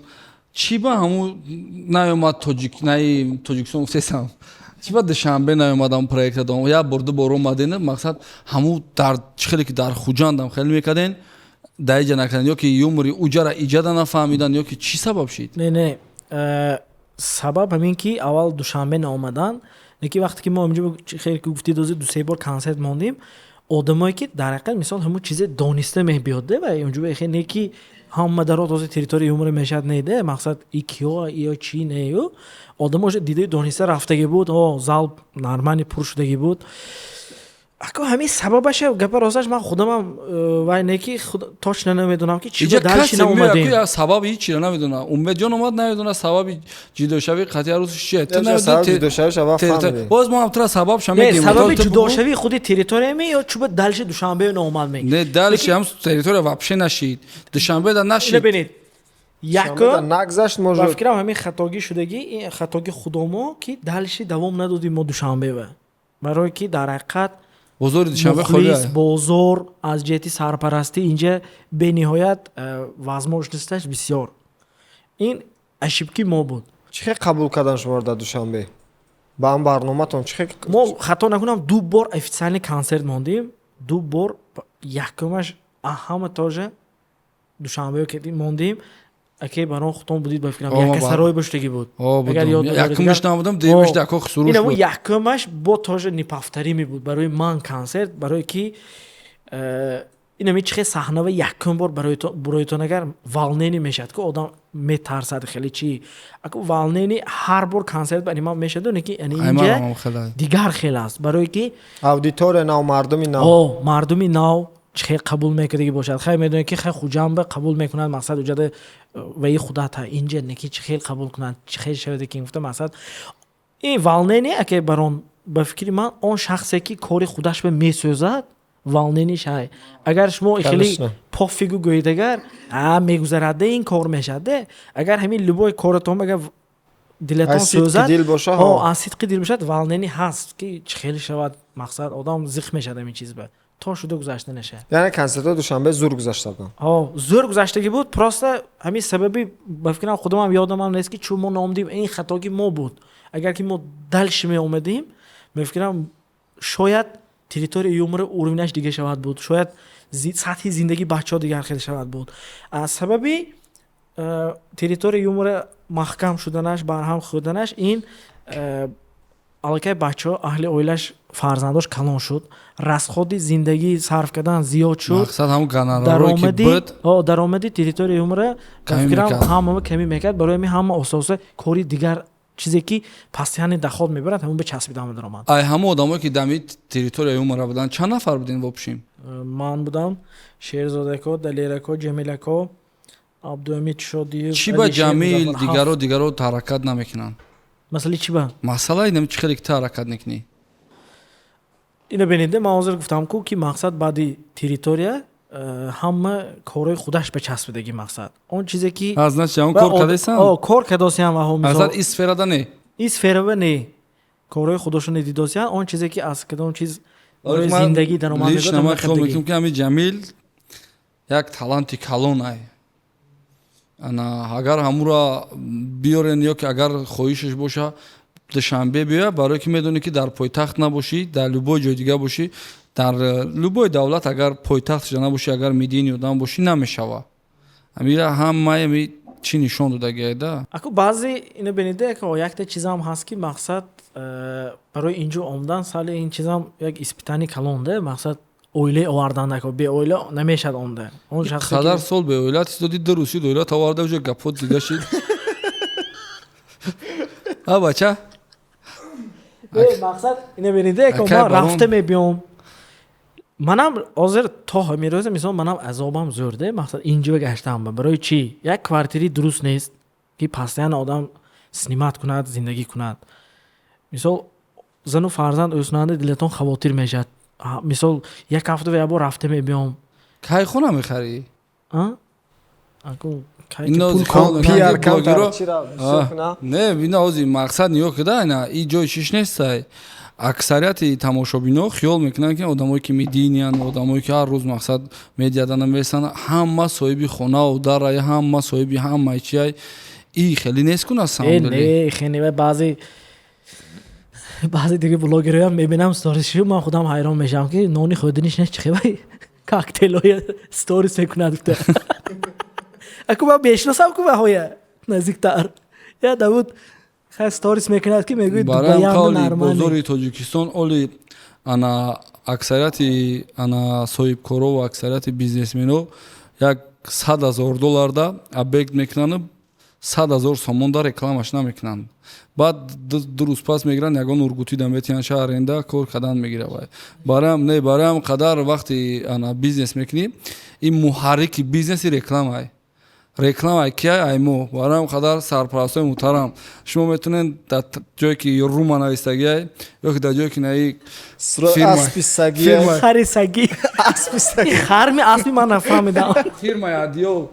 Чӣ ба ҳаму наёмад тоҷик, наи Тоҷикистон гуфтесам, чӣ ба Душанбе наёмад ҳамун проекта дом? Як бор, ду бор омаден. Мақсад, ҳаму дар чӣ хеле ки дар Хуҷандам хеле мекарден, дар иҷа накарден, ё ки юмори уҷара иҷада нафаҳмидан, ё ки чӣ сабаб шид? Не, не, сабаб ҳамин ки аввал Душанбе наомадан. Леки вақте ки мо инҷо, хеле ки гуфтед, ози ду-се бор консерт мондем, одамое ки дар ҳақиқат, мисол, ҳамун чизе дониста мебиёд ва инҷо хе не ки ҳама дарот ози «Территория юмора» мешавад, не де, мақсад и киё ё чи нею одамо уже дидаи дониста рафтагӣ буд. О, зал нормально пур шудагӣ буд. Ако ҳамин сабабаша, гапа росташ, ман худамам вай не ки точно намедонам ки чи Иҷа дальше касе наомадем. меояд, сабаби ҳичиро намедонад. Умедҷон омад, намедонад сабаби ҷудошавии қатъи арӯсиш чие. Ту Сабаби намедонӣ. ҷудошавиш аввал фаҳмидем. Боз мо ҳам тура сабабша Не, мегӯем. сабаби Ту бугӯ. ҷудошавии худи «Территория»ми ё чуба дальше Душанбе наомад ме? Не, дальше ҳам «Территория» вообще нашид, Душанбе да нашид. Ина бинед, якум Нагзашт ба может. фикрам, ҳамин хатогӣ шудагӣ, ин хатоги худомо, ки дальше давом надодим мо Душанбева, барое ки дар ҳақиқат Бозори Душанбе мухлис, холӣ. бозор аз ҷиҳати сарпарастӣ инҷа бениҳоят возможность аш бисёр. Ин ошибки мо буд. Чӣ хел қабул кардан шуморо дар Душанбе? Ба ҳам барноматон чӣ хел? Мо, хато накунам, ду бор официальный консерт мондем, ду бор. Якумаш ҳама тоже Душанбе ки мондем, аке барон хутон будид, ба фикрам, О, яка сарой баштагӣ буд. О, Агар ёд будам. надоред, Якумаш набудам, дуюмаш дако суруш Ин буд. якумаш бо тоже неповторимый буд барои ман консерт, барое ки инами чихе саҳнава якум бор бароитон агар волнение мешавад, ки одам метарсад хеле чи. Аку волнение ҳар бор консерт бари ман мешаду, не ки яъне инҷа Аймарам хеле. дигар хел аст, барое ки Аудитория нав, мардуми нав. О, мардуми нав чӣ хел қабул мекардагӣ бошад. Хай, медонед ки хай Хуҷамба қабул мекунад, мақсад уҷада ваи худата, инҷа не ки чӣ хел қабул кунад, чӣ хел шаваде ки гуфта, мақсад ин волнение, аке барон, ба фикри ман, он шахсе ки кори худаш ба месӯзад, волнение шай. Агар шумо хеле Конечно. пофигу гӯед, агар а мегузараде, ин кор мешаваде. Агар ҳамин любой коратон, агар дилатон Аз сидқи сӯзад, дил боша, о, ҳо. аз сидқи дил бошад, волнение ҳаст ки чӣ хел шавад, мақсад одам зиқ мешавад ҳамин чиз ба то шуда гузашта нашавад. Яъне консертҳои Душанбе зур гузашта буданд. Ҳо, зӯр гузаштагӣ буд. Просто ҳамин сабаби, ба фикрам, худамам ёдамам нест ки чун мо наомдем. Ин хатоги мо буд. Агар ки мо дальше меомадем, мефикрам, шояд «Территория юмора» уровень аш дига шавад буд, шояд сатҳи зиндагии бачаҳо дигар хел шавад буд. Аз сабаби «Территория юмора» маҳкам шуданаш, барҳам хӯрданаш, ин аллакай бачаҳо аҳли оилаш, фарзандош калон шуд, расход и зиндагӣ сарф кардан зиёд шуд. Мақсад ҳамун гонорарое ки Даромади буд о, даромади «Территория юмора», ба Камӣ фикрам, мекард. ҳамамо камӣ мекард. Барои ҳамин ҳама оста оста кори дигар, чизе ки постоянный доход мебарад, ҳамон ба часпида даромад. Ай ҳама одамое ки дами «Территория юмора» буданд, чанд нафар будем вообщем? Ман будам, Шерзодако, Далерако, Ҷамилако, Абдуамид Шодиев, Чӣ ба Алишер, Ҷамил, Музаффар. дигаро Ҳафт. дигаро ҳаракат намекунанд? Масъали чӣ ба? Масъалаи нами чӣ хеле ки ту ҳаракат мекунӣ. Ина бинеде, ман ҳозир гуфтам ку ки мақсад баъди «Территория» ҳама корҳои худаш ба часпидагӣ, мақсад он чизе ки Аз значит ҳамон ва кор кардасан. О, кор кардосиям ва ҳо мисол Азад ин сферада не. Ин сферава не, корҳои худошон дидосиян, он чизе ки аз кадом чиз барои Ман зиндагӣ даромад лично медод, ман хиёл ҳама. мекунам, ки ҳамин Ҷамил як таланти калон ай. Ана агар ҳамура биёрен ё ки агар хоҳишаш боша, Душанбе биёя, барое ки медонӣ, ки дар пойтахт набошӣ, дар любой ҷои дига бошӣ, дар любой давлат, агар пойтахтша набошӣ, агар медийный одам бошӣ, намешава. Ҳамира ҳамаи ами чӣ нишон додагиай да. Аку баъзе ина бинеде, ака, якта чизам ҳаст, ки мақсад барои инҷо омадан сали ин чизам як испытание калон де, мақсад оилаи овардан, ака, беоила намешад омда он шахсе Қадар сол беоилат истоди, 2 рӯз шид, оилат оварда, уже гапҳо дига шид. А бача. Мақсад ина бинеде, ака, Акай ман барон. рафта мебиём, манам ҳозир то ҳамин рӯза, мисол, манам азобам зӯрде, мақсад инҷо гаштам. Барои чӣ? Як квартири дуруст нест, ки постоянно одам снимать кунад, зиндагӣ кунад. Мисол, зану фарзанд ӯснанда, дилатон хавотир мешавад. Мисол, як ҳафта як бор рафта мебиём. Кай хона мехарӣ? А? Аку, кай ки Ино пул зи кор хона- мекунад. Пиар камтар блогеро- чира бисёр куна. Не, ина ҳози мақсад нигоҳ кида, ина и ҷои чиш нестай. Аксарияти тамошобино хиёл мекунанд, ки одамое ки медийный анд, одамое ки ҳар рӯз, мақсад, медиада намересанд, ҳама соҳиби хонаву дарай, ҳама соҳиби ҳамаи чиай. И хеле нест куна Э, самом деле. не, хеле ва баъзе дига блогерҳоям мебинам сторис шу, ман худам ҳайрон мешавам, ки нони хӯрданиш нест, чихе вай коктейлҳоя сторис мекунад, гуфта. Аку ман мешиносам ку ваҳоя наздиктар. Я Давуд. Хай, сторис мекунад, ки мегӯяд Барои Дубаям қавли нормалӣ. бозори Тоҷикистон оли ана аксарияти ана соҳибкоро ва аксарияти бизнесмено як 100 000 долларда объект мекунанду 100 000 сомонда рекламаш намекунанд. Баъд 2 рӯз пас мегиранд, ягон ургутида метиҳанд, шаҳр аренда кор кардан мегира. Вай бароям не, бароям қадар вақти ана бизнес мекунӣ, ин муҳаррики бизнеси рекламай. Реклама кия? Ай мо. Бароям қадар, сарпарастҳои муҳтарам, шумо метавонед дар ҷое ки рума навистагиай ё ки дар ҷое ки наи Аспи сагия. Хари сагӣ. Аспи сагӣ. Харми аспи, ман нафаҳмидам. Фирмаи Адиёл.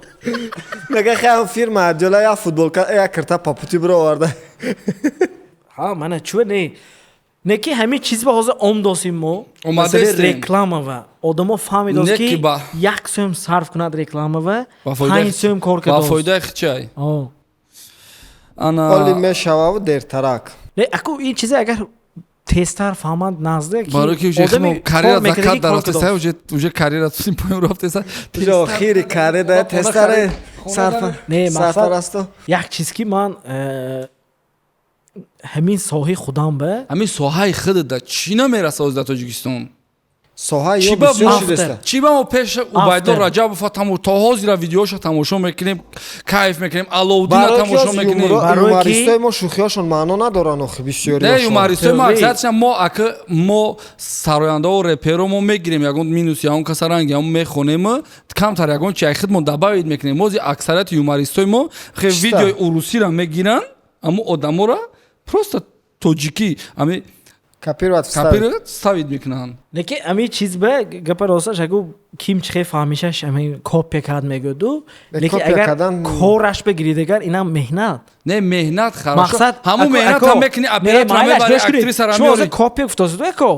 Мега, хай, фирма Адиёла як футболка, як кирта папути бироварда. Ҳа, мана чӯ, не, не, ки ҳамин чиз ба ҳозир омдосим мо. Омадестем. Масалаи рекламава одамо фаҳмидост, Не ки ки як сӯм сарф кунад рекламава, Ба фоидаи 5 сӯм кор ба кардост. фоидаи хичай. О. Ана Оли мешававу дертарак. Не, аку ин чизе агар тезтар фаҳманд, назде ки Барои ки уже одами химо карьера кор мекардаги закат кор дарафтеса, кардост. уже карьера тусим поён рафтеса. Уже охири карьера тезтаре Не, мақсад- сарпарасто. Як чиз, ки ман ҳамин соҳаи худам ба Ҳамин соҳаи худат чӣ намераса ҳозир дар Тоҷикистон? Соҳа ё Чӣ ба бисёр Автор. шудеста. Чӣ ба мо пеш Убайдо Автор. Раҷабова то ҳозира видеоша тамошо мекунем, кайф мекунем, Аловуддина Барои ки тамошо аз мекунем? Барои ки- юмористои мо шӯхиҳошон маъно надоранд охи Не, бисёриошон. юмористои мо Теория. аксариятшон, мо ака мо сарояндао, реперо мо мегирем ягон минус, ягон каса ранг, ягон мехонем, камтар ягон чи худмон добавить мекунем. Мози аксарияти юмористои мо хе Чиста? видеои урусиро мегиранд, аммо одамора просто тоҷикӣ ами Копировать, вставить. Копировать, ставить мекунанд. Лекин ҳамин чиз ба гапа росташ, агу ким чихе фаҳмишаш, ҳамин копия кард мегӯду. Не, Лекин копия агар кардан- кораш бигирид, агар инам меҳнат. Не, меҳнат хорошо, Мақсад ҳамун меҳнатам мекунӣ, оператора мебари, актрисара шумо ҳозир меёри. копия гуфтосиду, ако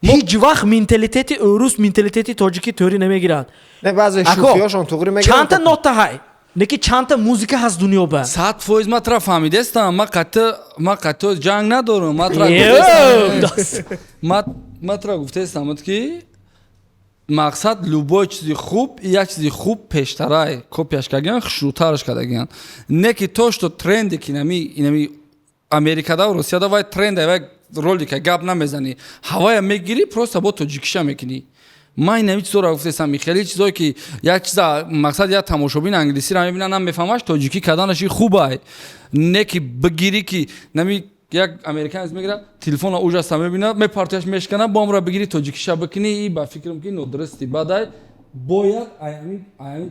ҳеҷ вақт менталитети урус, менталитети тоҷикӣ тӯрӣ намегирад. Не, баъзе Ако, шӯхиҳошон туғри мегиранд. чандта нота ҳай, лекин чандта музика ҳаст дунё ба. 100%, ма тра фаҳмидестам, ма қатъи ҷанг надорам, ма тра Ё, дос. Ма тра гуфтестам, ки мақсад любой чизи хуб, як чизи хуб пештарай копияш кардагиан, хушрӯтараш кардагиан. Не ки то что тренде, ки инами Америкада, Русияда вай тренда, вай ролика гап намезанӣ, ҳавая мегирӣ, просто бо тоҷикиша мекунӣ. Ман инами чизоро гуфтестам, хеле чизое ки як чиза, мақсад, як тамошобин англисиро мебина, намефаҳмаш, тоҷикӣ карданаш хубай. Не ки бигирӣ, ки нами як американец мегирад телефона, ужаса мебинад, мепартояш, мешкана, бо амра бигирӣ, тоҷикиша бикунӣ, и ба фикрам, ки нодурусти бадай. Бояд аями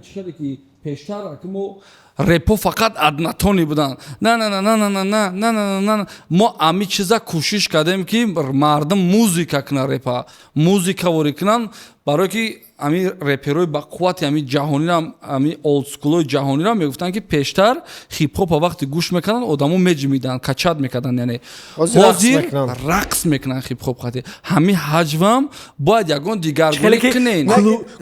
чӣ шаде, ки пештар ки мо репо фақат однотонный буданд, на на на на на на на на на на на, мо ами чиза кӯшиш кардем, ки мардум музика кунад, репа музика ворӣ кунанд, барое ки ами реперои ба қуввати ами ҷаҳонира, ами олдскулои ҷаҳонира мегуфтанд, ки пештар хип-хопа вақте гӯш мекарданд, одамо меҷимиданд, качать мекарданд, яъне Ҳозир рақс ҳозир мекунанд. Рақс мекунанд хип-хоп хати. Ҳами ҳаҷвам бояд ягон дигаргунӣ Хеле ки кунен.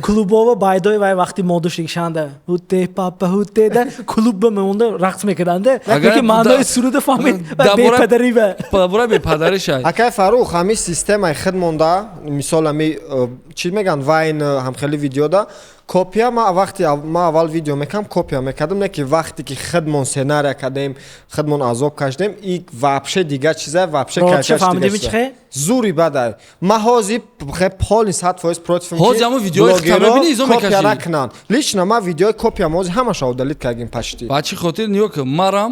Клубова байдои вай вақти модушикшанда ҳуте папа ҳуте да клуб ба мемонда, рақс мекарданда. Агар Лекин маънои суруда фаҳмид ва бепадарӣ ба Дар бораи бепадаришай. Акай Фаррух, ҳами системаи худ монда, мисол, ҳами чӣ мегӯянд, вайн, ҳамхели видеода копия. Ма вақти ма аввал видео мекардам, копия мекардам, не ки вақте ки худмон сценария кардем, худмон азоб кашидем, и вообще дигар чиза, вообще Рочи кайфиятш фаҳмидем дигар чиза. чихе? Зури бадай. Ма ҳозир полный 100% противм. Ҳозир ҳамон видеои худта мебинӣ, изо копия мекашӣ. накунанд. Лично ма видеои копия ҳозир ҳамаша удалить кардем почти. Ба чӣ хотир? Нигоҳ кун, марам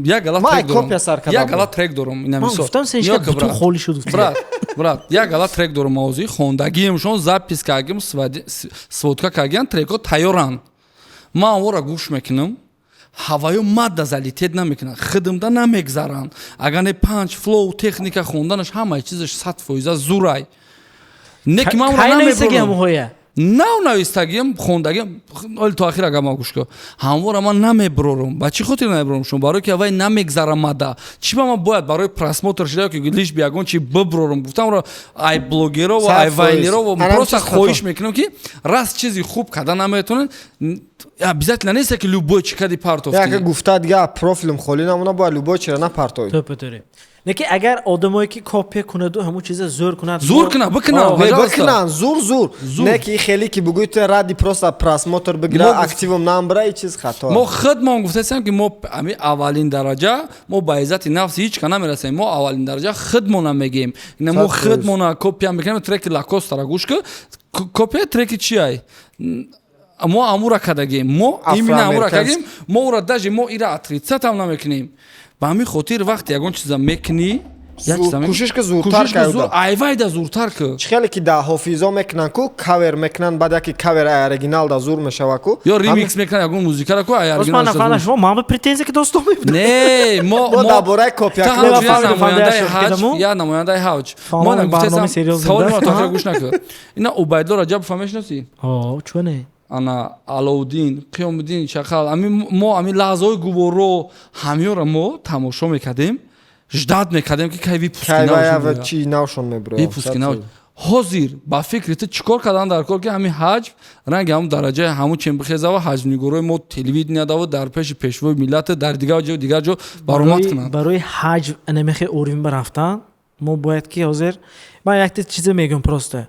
як гала Ма трек дорам. копия сар кардам. Як гала трек дорам, ина Ман мисол. гуфтам, сен Нигоҳ кун, бутун брат. холӣ шуд гуфтӣ. Брат, брат, як гала трек дорам, мавзӯи хондагиемшон, запись кардагим, сводка кардагиам, трекҳо тайёранд. Ман онро гӯш мекунам, ҳаваё мадда залететь намекунанд, хидмда намегзаранд. Агар не панч флоу, техника хонданаш, ҳамаи чизаш 100% зурай, не ки ман онро Кай нависаги намебурам. ҳамоҳоя? Нав навистагиам, хондагиам, оли то ахир агар ман гӯш кун, ҳамвора ман намебурорам. Ба чӣ хотир намебурорам шумо? Барое ки аввай намегзарам мада. Чӣ ба ман бояд барои просмотр шуда, ки лишь бы ягон чи бибурорам? Гуфтамро, ай блогеро ва ай 100%. вайнеро Анам просто чиз хато. хоҳиш мекунам, ки раст чизи хуб карда наметавонед, обязательно нест, ки любой чи кади Яке партофти. гуфта, дига профилм холӣ намона, бояд любой чира напартои. Тӯпа тӯри. Не ки агар одамое ки копия кунаду, ҳамун чиза зӯр кунад. Зур кунад, бикунад. Не, пожалуйста. бикунанд, зур, зур. Зур. Не ки хеле ки бугӯй, ту ради просто просмотр бигира, активум намбара, и чиз хато. Мо худмон гуфтасем, ки мо ами аввалин дараҷа мо ба иззати нафси ҳеч ка намерасем. Мо аввалин дараҷа худмона мегӯем. Ина мо 100%. худмона копия мекунем. Треки Лакостара гӯш ки, копия треки чи ай? Мо амура кардагем, мо именно амура Афроамериканс. кардагем. Мо ура даже мо ира отрицать ам намекунем. Ба ҳамин хотир, вақте ягон чиза мекунӣ, як чиза Кӯшиш ки зуртар кӯшиш ки зур карда. Айвайда зуртар ки. Чӣ хеле ки дар ҳофизо мекунанд ку, кавер мекунанд, баъд яке кавер ай оригинал да зур мешава ку. Ё ремикс мекунанд ягон музикара ку, ай Боз ман оригинал. нафаҳмидам, шумо ман ба претензия ки достон мебудам. Не, мо Мо дар бораи копия Та кунем. ҳамчун як Фаҳмидам, намояндаи фаҳмидам, ҳаҷ, шумо? як намояндаи ҳаҷ. Фаҳмидам, Мо барномаи гуфтесам, серьёзный, саволи да? маро то охира гӯш накун. Ина Убайдулло Раҷабов мешиносӣ? О, чӯ не? Ана Аловуддин, Қиёмуддин Шақал, ами мо ами лаҳзаҳои гуворо ҳамёра мо тамошо мекардем, ждать мекардем, ки кай выпуски Кай навшон вая меояд. чи навшон мебурояд. Выпуски нав. Ҳозир ба фикри ту, чӣ кор кардан дар кор, ки ҳамин ҳаҷв ранги ҳамун дараҷаи ҳамун чем бихезава, ҳаҷвнигорои мо телевидения даву дар пеши пешвои миллат, дар дигар ҷо, дигар ҷо баромад кунанд? Барои ҳаҷв анамехе уровень рафтан мо бояд ки ҳозир ман якте чизе мегӯям. Просто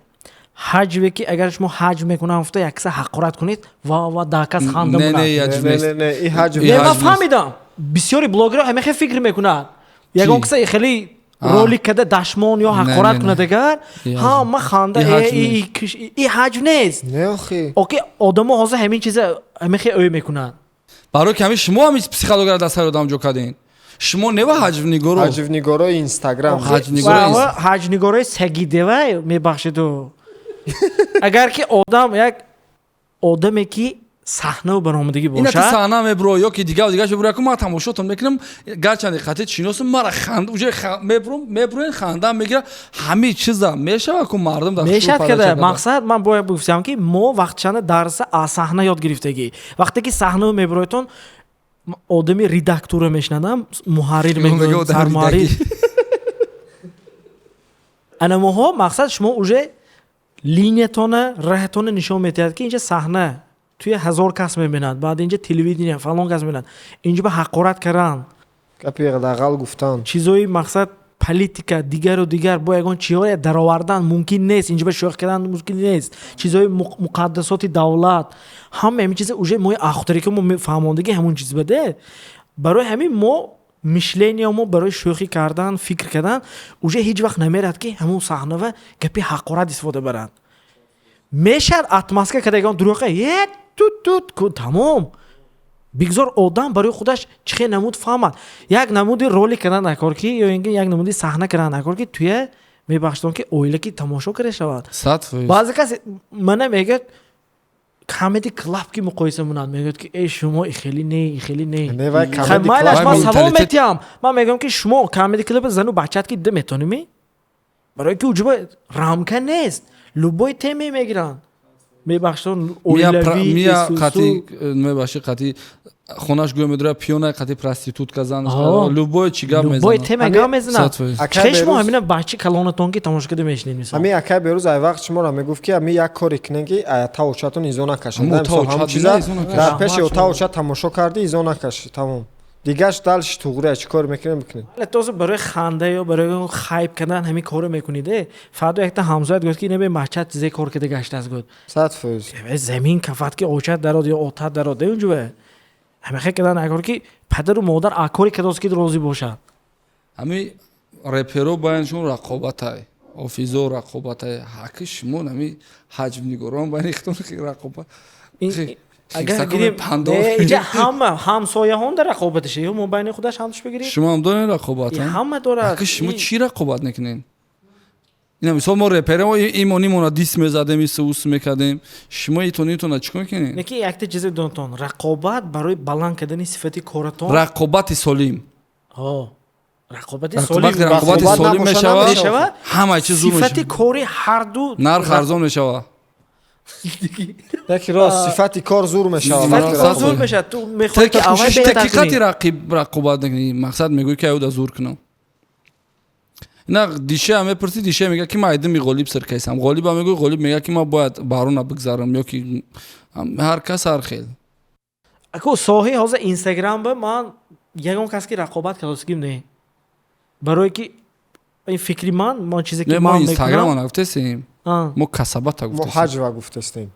ҳаҷве ки агар шумо ҳаҷв мекунам гуфта як каса ҳақорат кунед ва даҳ кас ханда Не, монад. не, ҳаҷв Не, нест. не, не, и ҳаҷв И Не, ман ҳаҷв нест. фаҳмидам, бисёри блогерҳо ҳамехе фикр мекунад. Ягон каса хеле ролик када дашмон ё ҳақорат Не, не, кунад, агар И ҳа ҳаҷв. ма ханда. И ҳаҷв нест. И ҳаҷв нест. Не, охи. Оки, одамо ҳозир ҳамин чиза ҳамехе ӯй мекунанд. Барои ки ҳамин шумо ҳамин психологияро дар сари одам ҷо кардем. Шумо нева ҳаҷвнигоро. Ҳаҷвнигорои Инстаграм. Ҳаҷвнигорои Ва ҳаҷвнигорои сагидевай, мебахшиду, агар ки одам, як одаме ки саҳнаву баромадагӣ Ина ту бошад. саҳна мебро ё ки дигар дигар мебро, ку ман тамошотон мекунам, гарчанде қатъи шиносам, мара ханд уже мебром, меброен, хандам мегира. Ҳамин чиза мешава ку мардум дар Мешавад шурӯъ када. падар. Мақсад, ман бояд бигӯям, ки мо вақтчанда дарса аз саҳна ёд гирифтагӣ. Вақте ки саҳнаву меброетон, одами редактура мешинадам, муҳаррир Мегӯяд, мегӯяд, одами сармуҳаррир. Анамоҳо мақсад, шумо уже линиятона, раҳатона нишон медиҳад, ки инҷа саҳна, туя ҳазор кас мебинад, баъд инҷа телевидения, фалон кас мебинад, инҷа ба ҳақорат кардан, Гапи дағал гуфтан. чизои мақсад, политика, дигару дигар, бо ягон чиҳое даровардан мумкин нест, инҷа ба шӯх кардан мумкин нест, чизои муқаддасоти давлат, ҳама ҳамин чиза уже мои ахтаре ки мо фаҳмондагӣ ҳамун чиз баде. Барои ҳамин мо мышления мо барои шӯхӣ кардан, фикр кардан уже ҳеҷ вақт намерад, ки ҳамун саҳнава гапи ҳақорат истифода баранд. Мешавад отмазка карда, ягон дурӯға е тут тут ку, тамом. Бигзор одам барои худаш чӣ хел намуд фаҳмад. Як намуди ролик кардан накор ки ё ин ки як намуди саҳна кардан накор, ки туя, мебахшидон, ки оила ки тамошо карда шавад. 100%. Баъзе кас мана мегӯяд, Камеди Клаб ки муқоиса монад, мегӯяд, ки э, шумо и хеле не, и хеле не. Не, вай Хай, Камеди майлаш, Клаб. ман савол менталитет- метиҳам. Ман мегӯям, ки шумо Камеди Клаб зану бачат ки дида метонӣ, барои ки уҷуба рамка нест, любой теме мегиранд, мебахшидон, оилавӣ, мия исусу. Қати, мебахши, қати хонаш гӯя медора пиёна, қати проститутка зан, любой чи гап любой мезанад. тема гап мезанад. 100%. Акай Чӣ шумо Берӯз- ҳамина бачи калонатон ки тамошо карда мешинед, мисол? Ҳамин акай Берӯз ай вақт шуморо мегуфт, ки ҳамин як коре кунем, ки ай тавочатон изо накашад. Ҳамун Да, мисол, тавочат ҳамун чиза бина изо накашад. дар пеши Раҳмат. тавочат тамошо кардӣ, изо накаши, тамом. Дигаш дальше туғри, чӣ кор мекунем, бикунем. Вале тоза барои ханда ё барои хайп кардан ҳамин корро мекуниде, фардо якта ҳамзоят гуфт, ки ина бе бачат чизе кор карда гаштааст, гуфт. 100%. Замин кафат, ки очат дарод ё отат дарод, унҷува ҳамихе кардан агар ки падару модар акори кадост, ки розӣ бошад. Ҳами реперо байншон рақобатай, офизо рақобатай, ҳаки шумо ҳами ҳаҷвнигорон байни худтон рақобат. Агар Хирсакони гирем пандор. Не, инҷа ҳама ҳамсояҳон дар рақобаташе ё мобайни худаш ҳамтуш бигирӣ. Шумо ҳам дорен рақобат? И ҳама дорад. Ҳаки шумо чӣ рақобат мекунед? Ина мисол, мо реперо имон имона дис мезадем, ису ус мекардем, шумо итон итона чӣ кор мекунед? Не ки якта чизе донтон, рақобат барои баланд кардани сифати коратон. Рақобати солим. Ҳо, рақобати рақобат солим. Рақобати Рақобат солим набошад, мешавад, мешавад. ҳама чиз зур Сифати мешавад. кори ҳарду Нарх арзон мешавад. Яки рост, сифати кор зур мешавад. Сифати вақте кор рақобат. зур мешавад, ту мехоҳӣ, ки аввал беҳтар Таҳқиқати кунӣ. рақиб рақобат накунӣ, мақсад мегӯӣ, ки аюда зур кунам. На дише мепурсӣ, дише мега, ки ман айдими Ғолиб сиркайсам. Ғолиба мегӯй, Ғолиб мега, ки ман бояд барона бигзарам, ё ки ҳар кас ҳар хел. Аку, соҳаи ҳозир Инстаграм ба ман ягон кас ки рақобат кардосигим не. Барое ки ин фикри ман, мо чизе ки Не, мо ман Инстаграма мекунам. нагуфтесем. Мо касабата Мо гуфтесем. ҳаҷва гуфтестем.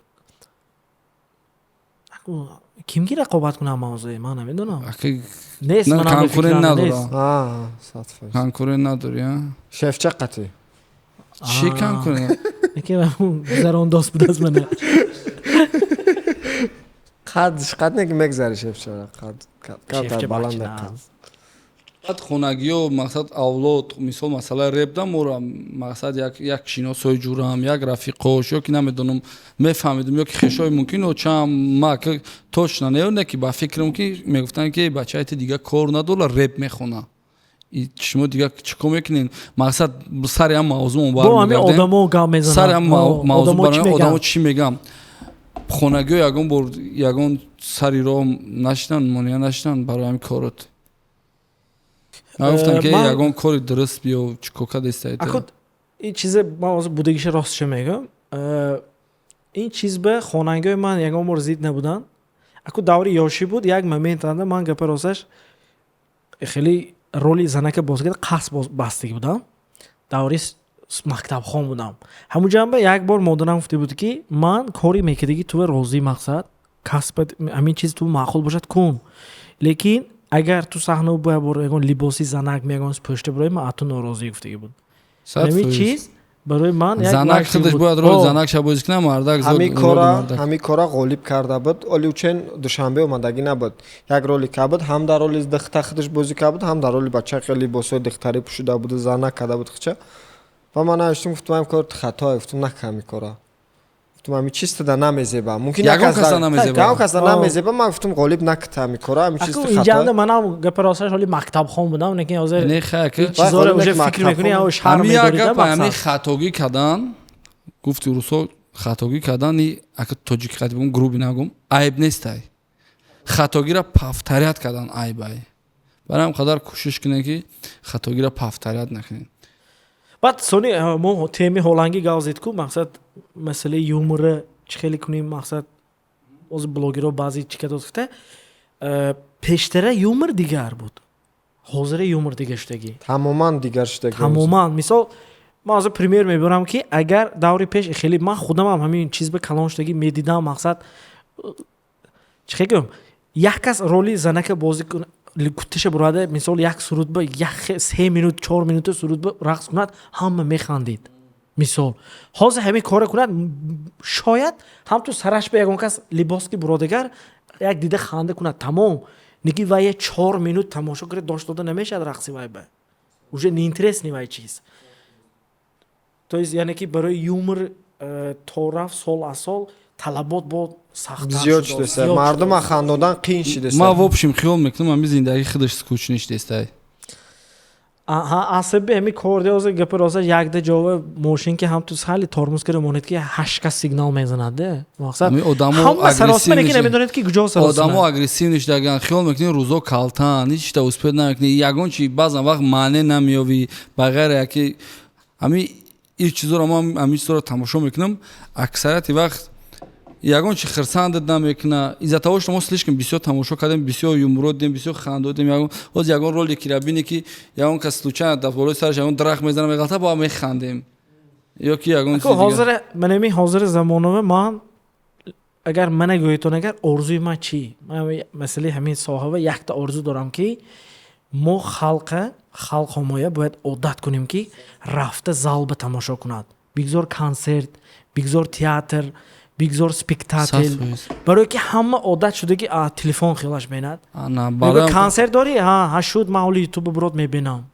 Ким ки рақобат кунам мавзӯе, ман намедонам. Аки Нест, на, ман ҳам конкурент фикрам надора. нест. 100%. Конкурент надори, а? Шефча қатӣ. Чӣ конкурент? Яке гузарондост будааст мана. Қадш қад не ки мегзари шефчара, қад Шефча камтар баланд. бача. Қад. Баъд хонагиё, мақсад, авлод, мисол, масъалаи репда мора, мақсад, як шиносои ҷурам, як рафиқош ё ки намедонам, мефаҳмидум, ё ки хешои мумкин очам, ма точно не ки ба фикрам ки мегуфтанд, ки бачаи ти дига кор надора, реп мехона. И шумо дига чӣ кор мекунед? Мақсад, сари ҳам мавзӯъ Бо ҳамин одамо гап мезананд. сари ҳам мавзӯъ Одамо чӣ бармегардем, одамо мегӯянд? чӣ мегӯям. Хонагиё ягон бор ягон сари роҳ нашидан, монеа нашидан барои ҳамин корот? Нагуфтанд, ки ягон кори дуруст биё, чӣ кор кардестаед? Аку, ин чизе ман ҳозир будагиша ростша мегӯям. Ин чиз ба хонангиҳои ман ягон бор зид набуданд. Аку, даври ёшӣ буд, як момент анда ман, гапа росташ, хеле роли занака бозӣ карда қасд бастагӣ будам. Даври мактабхон будам. Ҳамун ҷанба як бор модарам гуфта буд, ки ман кори мекардагӣ тува розӣ, мақсад, касбат, ҳамин чиз ту маъқул бошад, кун, лекин агар ту саҳна бо бор ягон либоси занак мегон пӯшта бирои, ман аз ту норозӣ, гуфтагӣ буд. Ҳамин чиз барои ман як Занак вақте худаш буд. бояд роли занак ша бозӣ кунад, мардак зод ҳамин роли кора мардак. Ҳамин кора ғолиб карда буд. Оли учен Душанбе омадагӣ набуд, як роли ка буд, ҳам дар роли духта худаш бозӣ карда буд, ҳам дар роли бача, хеле либосҳои духтарӣ пӯшида буду занак карда буд хича. Ва ман навиштум, гуфтум, ҳамин кор хатое, гуфтум, нака ҳамин кора, гуфтум, ҳамин чиз туда намезеба, мумкин Ягон каса намезеба. Ягон каса намезеба. Ман гуфтум, ғолиб накта ҳамин кора, ҳамин чиз Аку, ту инҷанда хато. манам, гапа росташ, ҳоли мактабхон будам, лекин ҳозир Не, хай, ки ин чизоро Вай, уже ғолиб фикр мекунӣ, мактабхон. шарм ҳамин як медорӣ, гап, ҳамин мақсад. хатогӣ кардан, гуфти русо, хатогӣ кардан и ака тоҷики қати бигум, грубый нагум, айб нестай. Хатогиро повторять кардан айбай. Барои ҳам қадар кӯшиш кунем, ки хатогиро повторять накунем. Баъд сони мо теми ҳолангӣ гап зед ку, мақсад, масъалаи юмора чӣ хеле кунем, мақсад, ҳозир блогерҳо баъзе чӣ кадоз гуфта, пештара юмор дигар буд, ҳозира юмор дигар шудагӣ. Тамоман дигар шудагӣ. Тамоман. Мисол, ман ҳозир пример мебарам, ки агар даври пеш хеле ман худамам ҳамин чиз ба калон шудагӣ медидам, мақсад, чӣ хел гӯям, як кас роли занака бозӣ куна, кутташа бурада, мисол, як суруд ба як 3 минут, 4 минута суруд ба рақс кунад, ҳама механдид. Мисол, ҳозир ҳамин корро кунад, шояд ҳам ту сараш ба ягон кас либос ки буродагар як дида ханда кунад, тамом. Неки вай 4 минут тамошо карда дошт дода намешавад рақси вай ба уже неинтересный вай чиз. То есть, яъне ки барои юмор то рафт сол аз сол талабот бо сахттар зиёд шудааст. шудеста. Зиёд Мардума шудааст. хандодан қиин шудеста. Ман, в общем, хиёл мекунам, ҳамин зиндагӣ худаш скучный шудестай. Аҳа, асаби ҳами кор деоза, гапи роста, якда ҷова мошин ки ҳам ту сали тормоз карда монед, ки ҳашт кас сигнал мезанад де, мақсад, Ҳамин одамо ҳама саросма, лекин агрессивный намедонед, ки куҷо одамо саросма. Агрессивный шудаган. Хиёл мекунӣ, рӯзо калтан, ҳеч чита успеть намекунӣ, ягон чи баъзан вақт маъне намеёвӣ, ба ғайре яки ҳамин ин чизоро. Ман ҳамин чизоро тамошо мекунам, аксарияти вақт ягон чи хирсандат намекуна, из-за того что мо слишком бисёр тамошо кардем, бисёр юморо дидем, бисёр хандодем. Ягон ҳоз ягон роликира бинӣ, ки ягон кас случайно дар болои сараш ягон дарахт мезана, меғалта, ба механдем, ё ки ягон чизи дигар. Ҳозир манами ҳозири замонава ман агар мана гӯетон, агар орзуи ман чӣ, ман масъалаи ҳамин соҳава якта орзу дорам, ки мо халқа, халқ ҳомоя бояд одат кунем, ки рафта зал ба тамошо кунад, бигзор консерт, бигзор театр, бигзор спектакл. 100%. Барое ки ҳама одат шуда, ки телефон хелаш менад. Ана, мегӯяд, бароям консерт дорӣ, ҳа, ҳа, шуд, ман ҳоли ютуба бурод мебинам.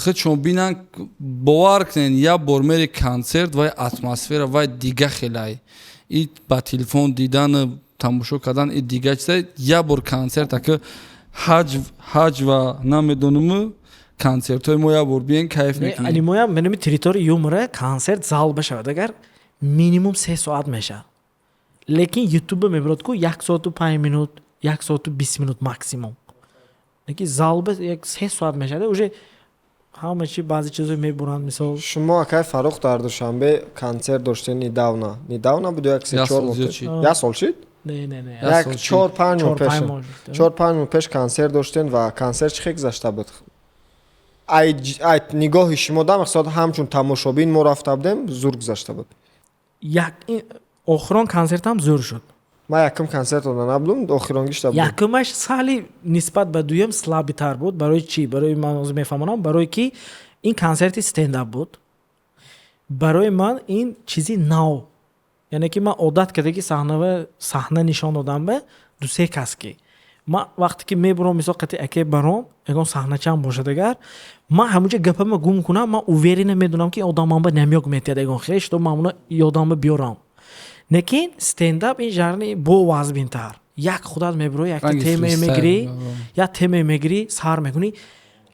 Худшон бинан, бовар кунен, як бор мери консерт, вай атмосфера вай дига хелай. И ба телефон дидану тамошо кардан и дига чиза. Як бор консерт ака, ҳаҷ ва намедонуму консертҳои мо як бор биен, кайф мекунем. Анимоям менами территория юмора консерт зал башавад агар, минимум 3 соат мешавад, лекин ютуба мебирод ку 1 соату 5 минут, 1 соату 20 минут максимум, лекин зал ба як 3 соат мешавад, уже ҳама чи баъзе чизо мебуранд, мисол. Шумо, акай Фаррух, дар Душанбе консерт доштен недавно, недавно буд, як се Як чор сол моҳ зиёд пеш? шид. Як сол шид? Не, не, не. Як Як сол шид. 4-5 моҳ 4-5 пеш. моҳ шуд. 4-5 моҳ пеш консерт доштен ва консерт чӣ хел гузашта буд? Ай нигоҳи шумо да, мақсад, ҳамчун тамошобин мо рафта будем, зур гузашта буд. Як охирон консертам зӯр шуд. Ман якум консертона набудум, охиронгишта будум. Якумаш сали нисбат ба дуюм слабый тар буд. Барои чӣ? Барои ман ҳозир мефаҳмонам. Барое ки ин консерти стендап буд, барои ман ин чизи нав, яъне ки ман одат карда ки саҳнава саҳна нишон додам ба дусе кас, ки ман вақте ки мебурам, мисол, қати аке баром, ягон саҳначаам бошад, агар ман ҳамунҷа гапама гум кунам, ман уверенно медонам, ки одам ман ба намёк метиҳад ягон хел, что ман уна ёдамба биёрам. Лекин стендап ин жанри бо вазбинтар, як худат мебурои, якта темае мегирӣ, як темае мегирӣ, сар мекунӣ.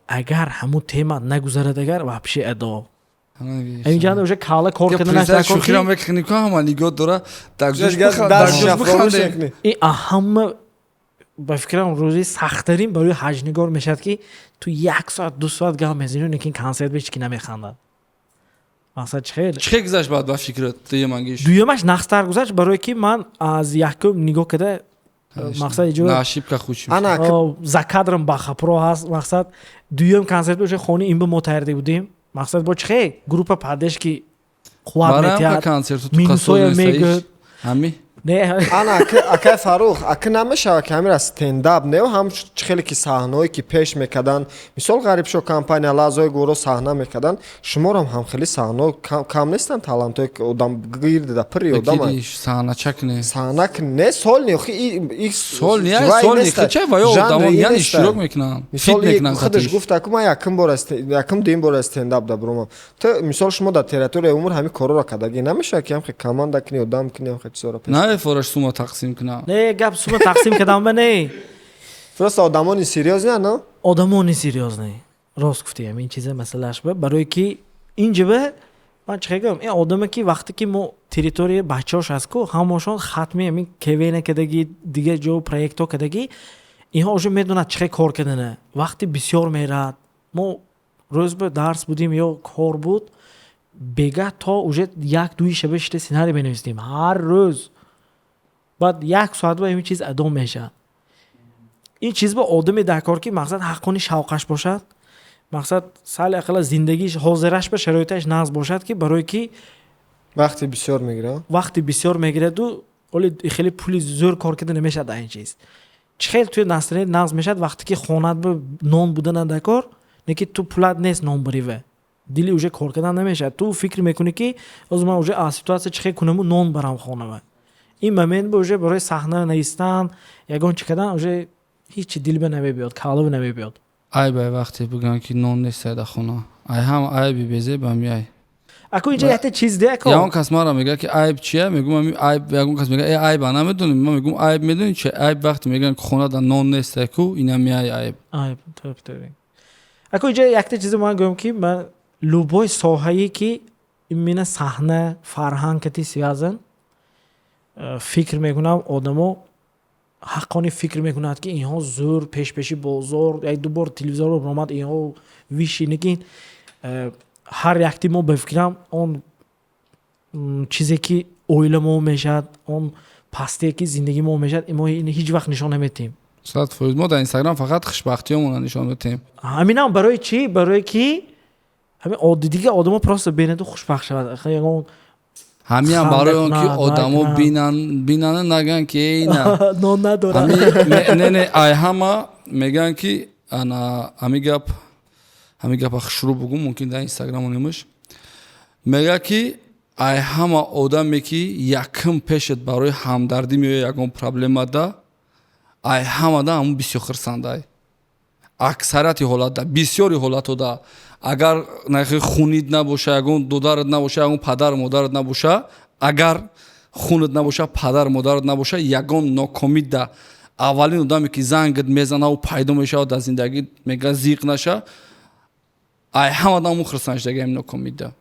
Агар ҳамун тема нагузарад, агар вообще адо инҷа уже кала кор карданашӯхиро мекунӣ, ку ҳама нигоҳ дора. Ин ҳама, ба фикрам, рӯзи сахттарин барои ҳаҷнигор мешавад, ки ту як соат, 2 соат гап мезанӣ, лекин консерт ба ҳеч ки намехандад. Мақсад чӣ хел? Чӣ хел гузашт баъд, ба фикрат, дуюмангиш? Дуюмаш нағзтар гузашт, барое ки ман аз якум нигоҳ карда, мақсад иҷо ошибка хуч. Ана. За кадром бахапро ҳаст. Мақсад, дуюм консерт уже хони ин ба мо тайёрда будем. Мақсад, бо чӣ хел группа поддержки қувват метиҳад, минусоя мегӯд. Ҳами. Ана, акай Фаррух, ака, намешавад, ки ҳамира стендап не, ҳам чӣ хеле ки саҳнаҳое ки пеш мекарданд, мисол, Ғарибшо компания, лаҳзаҳои гӯро саҳна мекарданд, шуморам ҳам хеле саҳнаҳо кам нестанд, талантҳое ки одам гирдида пирри одам. Саҳначак не. Саҳнак не, сольный. Сольный, сольный хича ва ё одамо, яъне иштирок мекунанд. Мисол, худаш гуфта ку, ман якум бор, якум дуюм бор стендап да бурумам. Ту, мисол, шумо дар территорияи умр ҳамин корҳоро кардагӣ, намешавад, ки ҳам команда кунӣ, одам кунӣ, ҳам чизоро пеш не фораш сума тақсим кунам? Не, гап сума тақсим кардам ба не. Просто одамони серьёзный, но Одамони серьёзный, рост гуфтиям, ин чиза масъалааш ба, барое ки инҷаба ман чӣ гӯям, ин одаме ки вақте ки мо территорияи бачаҳош ҳаст ку, ҳамошон хатми ҳамин КВН кардагӣ, дигар ҷо проектҳо кардагӣ, инҳо уже медонад чӣ хел кор кардана. Вақти бисёр мерад. Мо рӯз ба дарс будем ё кор буд, бегаҳ то уже 1-2 шаба шита сценарий менависдем ҳар рӯз. Баъд як соат ба ҳамин чиз адо мешавад. Ин чиз ба одаме дар кор, ки мақсад ҳаққони шавқаш бошад, мақсад, сали ақалла зиндагиш ҳозираш ба шароиташ нағз бошад, ки барое ки Вақти бисёр мегирад. Вақти бисёр мегираду, оли хеле пули зӯр кор карда намешавад дар ин чиз. Чӣ хел туи настроение нағз мешавад, вақте ки хонат ба нон будан дар кор, не ки ту пулат нест нон барива, дили уже кор кардан намешавад. Ту фикр мекунӣ, ки ҳозир ман уже аз ситуация чӣ хел кунаму нон барам хонава. Ин момент ба уже барои саҳна наистан, ягон чӣ кардан уже ҳичи дилба намебиёд, калаба намебиёд. Айб ай вақте бигӯянд, ки нон нест дар хона, ай ҳам айби безеб ами ай. Аку, инҷа якта чиз де, аку. Ягон кас маро мегӯяд, ки айб чия, мегӯм, ами айб. Ягон кас мегӯяд, э, айба намедонем. Ман мегӯм, айб медонӣ чи? Айб вақте мегӯянд, ки хона нон нест, ку инами ай айб. Айб, тӯб. Аку, инҷа якта чизе ман гӯям, ки ман любой соҳае ки именно саҳна, фарҳанг кати связан, фикр мекунам, одамо ҳаққони фикр мекунад, ки инҳо зӯр пешпеши бозор, як ду бор телевизорро омад, инҳо виши. Лекин ҳар якти мо, ба фикрам, он чизе ки оила мо мешавад, он пастие ки зиндагии мо мешавад, мо ҳеҷ вақт нишон наметиҳем. 100%. Мо дар Инстаграм фақат хушбахтиёмонро нишон медиҳем. Ҳаминам барои чӣ? Барое ки ҳамин дигар одамо просто бенаду хушбахт шавад, ягон Ҳамиам барои он ки одамо бинанд, нагӯянд, ки эй, на Нон надорад. Не, ай ҳама мегӯянд, ки ана ҳами гапа хушрӯ бугум, мумкин дар Инстаграму немаш. Мегӯяд, ки ай ҳама одаме ки якм пешет барои ҳамдардӣ меояд, ягон проблемада, ай ҳамада ҳамун бисёр хирсандай. Аксарияти ҳолатда, бисёри ҳолатҳода, агар хунид набоша, ягон додарат набоша, ягон падару модарат набоша, агар хунат набоша, падару модарат набоша, ягон нокомида аввалин одаме ки зангат мезанаву пайдо мешавад дар зиндагӣ, мега, зиқ наша, ай ҳамада ҳамун хирсанд шудаги ҳамин нокомида.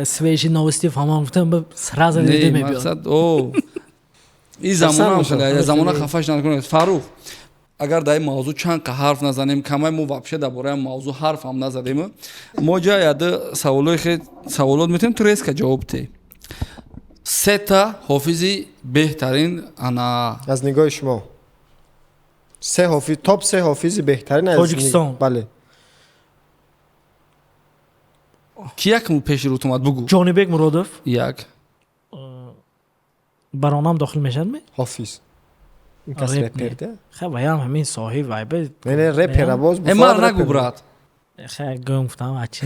Свежие новости фаҳмам, гуфтам, сразу мақсад о и замона замона хафаш накунед. Фаррух, агар дар ин мавзӯъ чанд қа ҳарф назанем, камай. Мо вообще дар бораи мавзӯъ ҳарфам назадем. Мо ҷа яды саволои хе саволот метавонем, ту резко ҷавоб те. Сета ҳофизи беҳтарин ана. Аз нигоҳи шумо се ҳофиз, топ се ҳофизи беҳтарин. Тоҷикистон. Бале. Ки якму пеши рӯт омад, бугӯ. Ҷонибек Муродов. Як. Баронам дохил мешавад ме? Ҳофиз. Ин кас Реп репер не. да? Хай, ваям ҳамин соҳиб вайбе. Не, не, репера боз. Э, мар нагӯ, брат. Хай, гӯм гуфтам, ачи.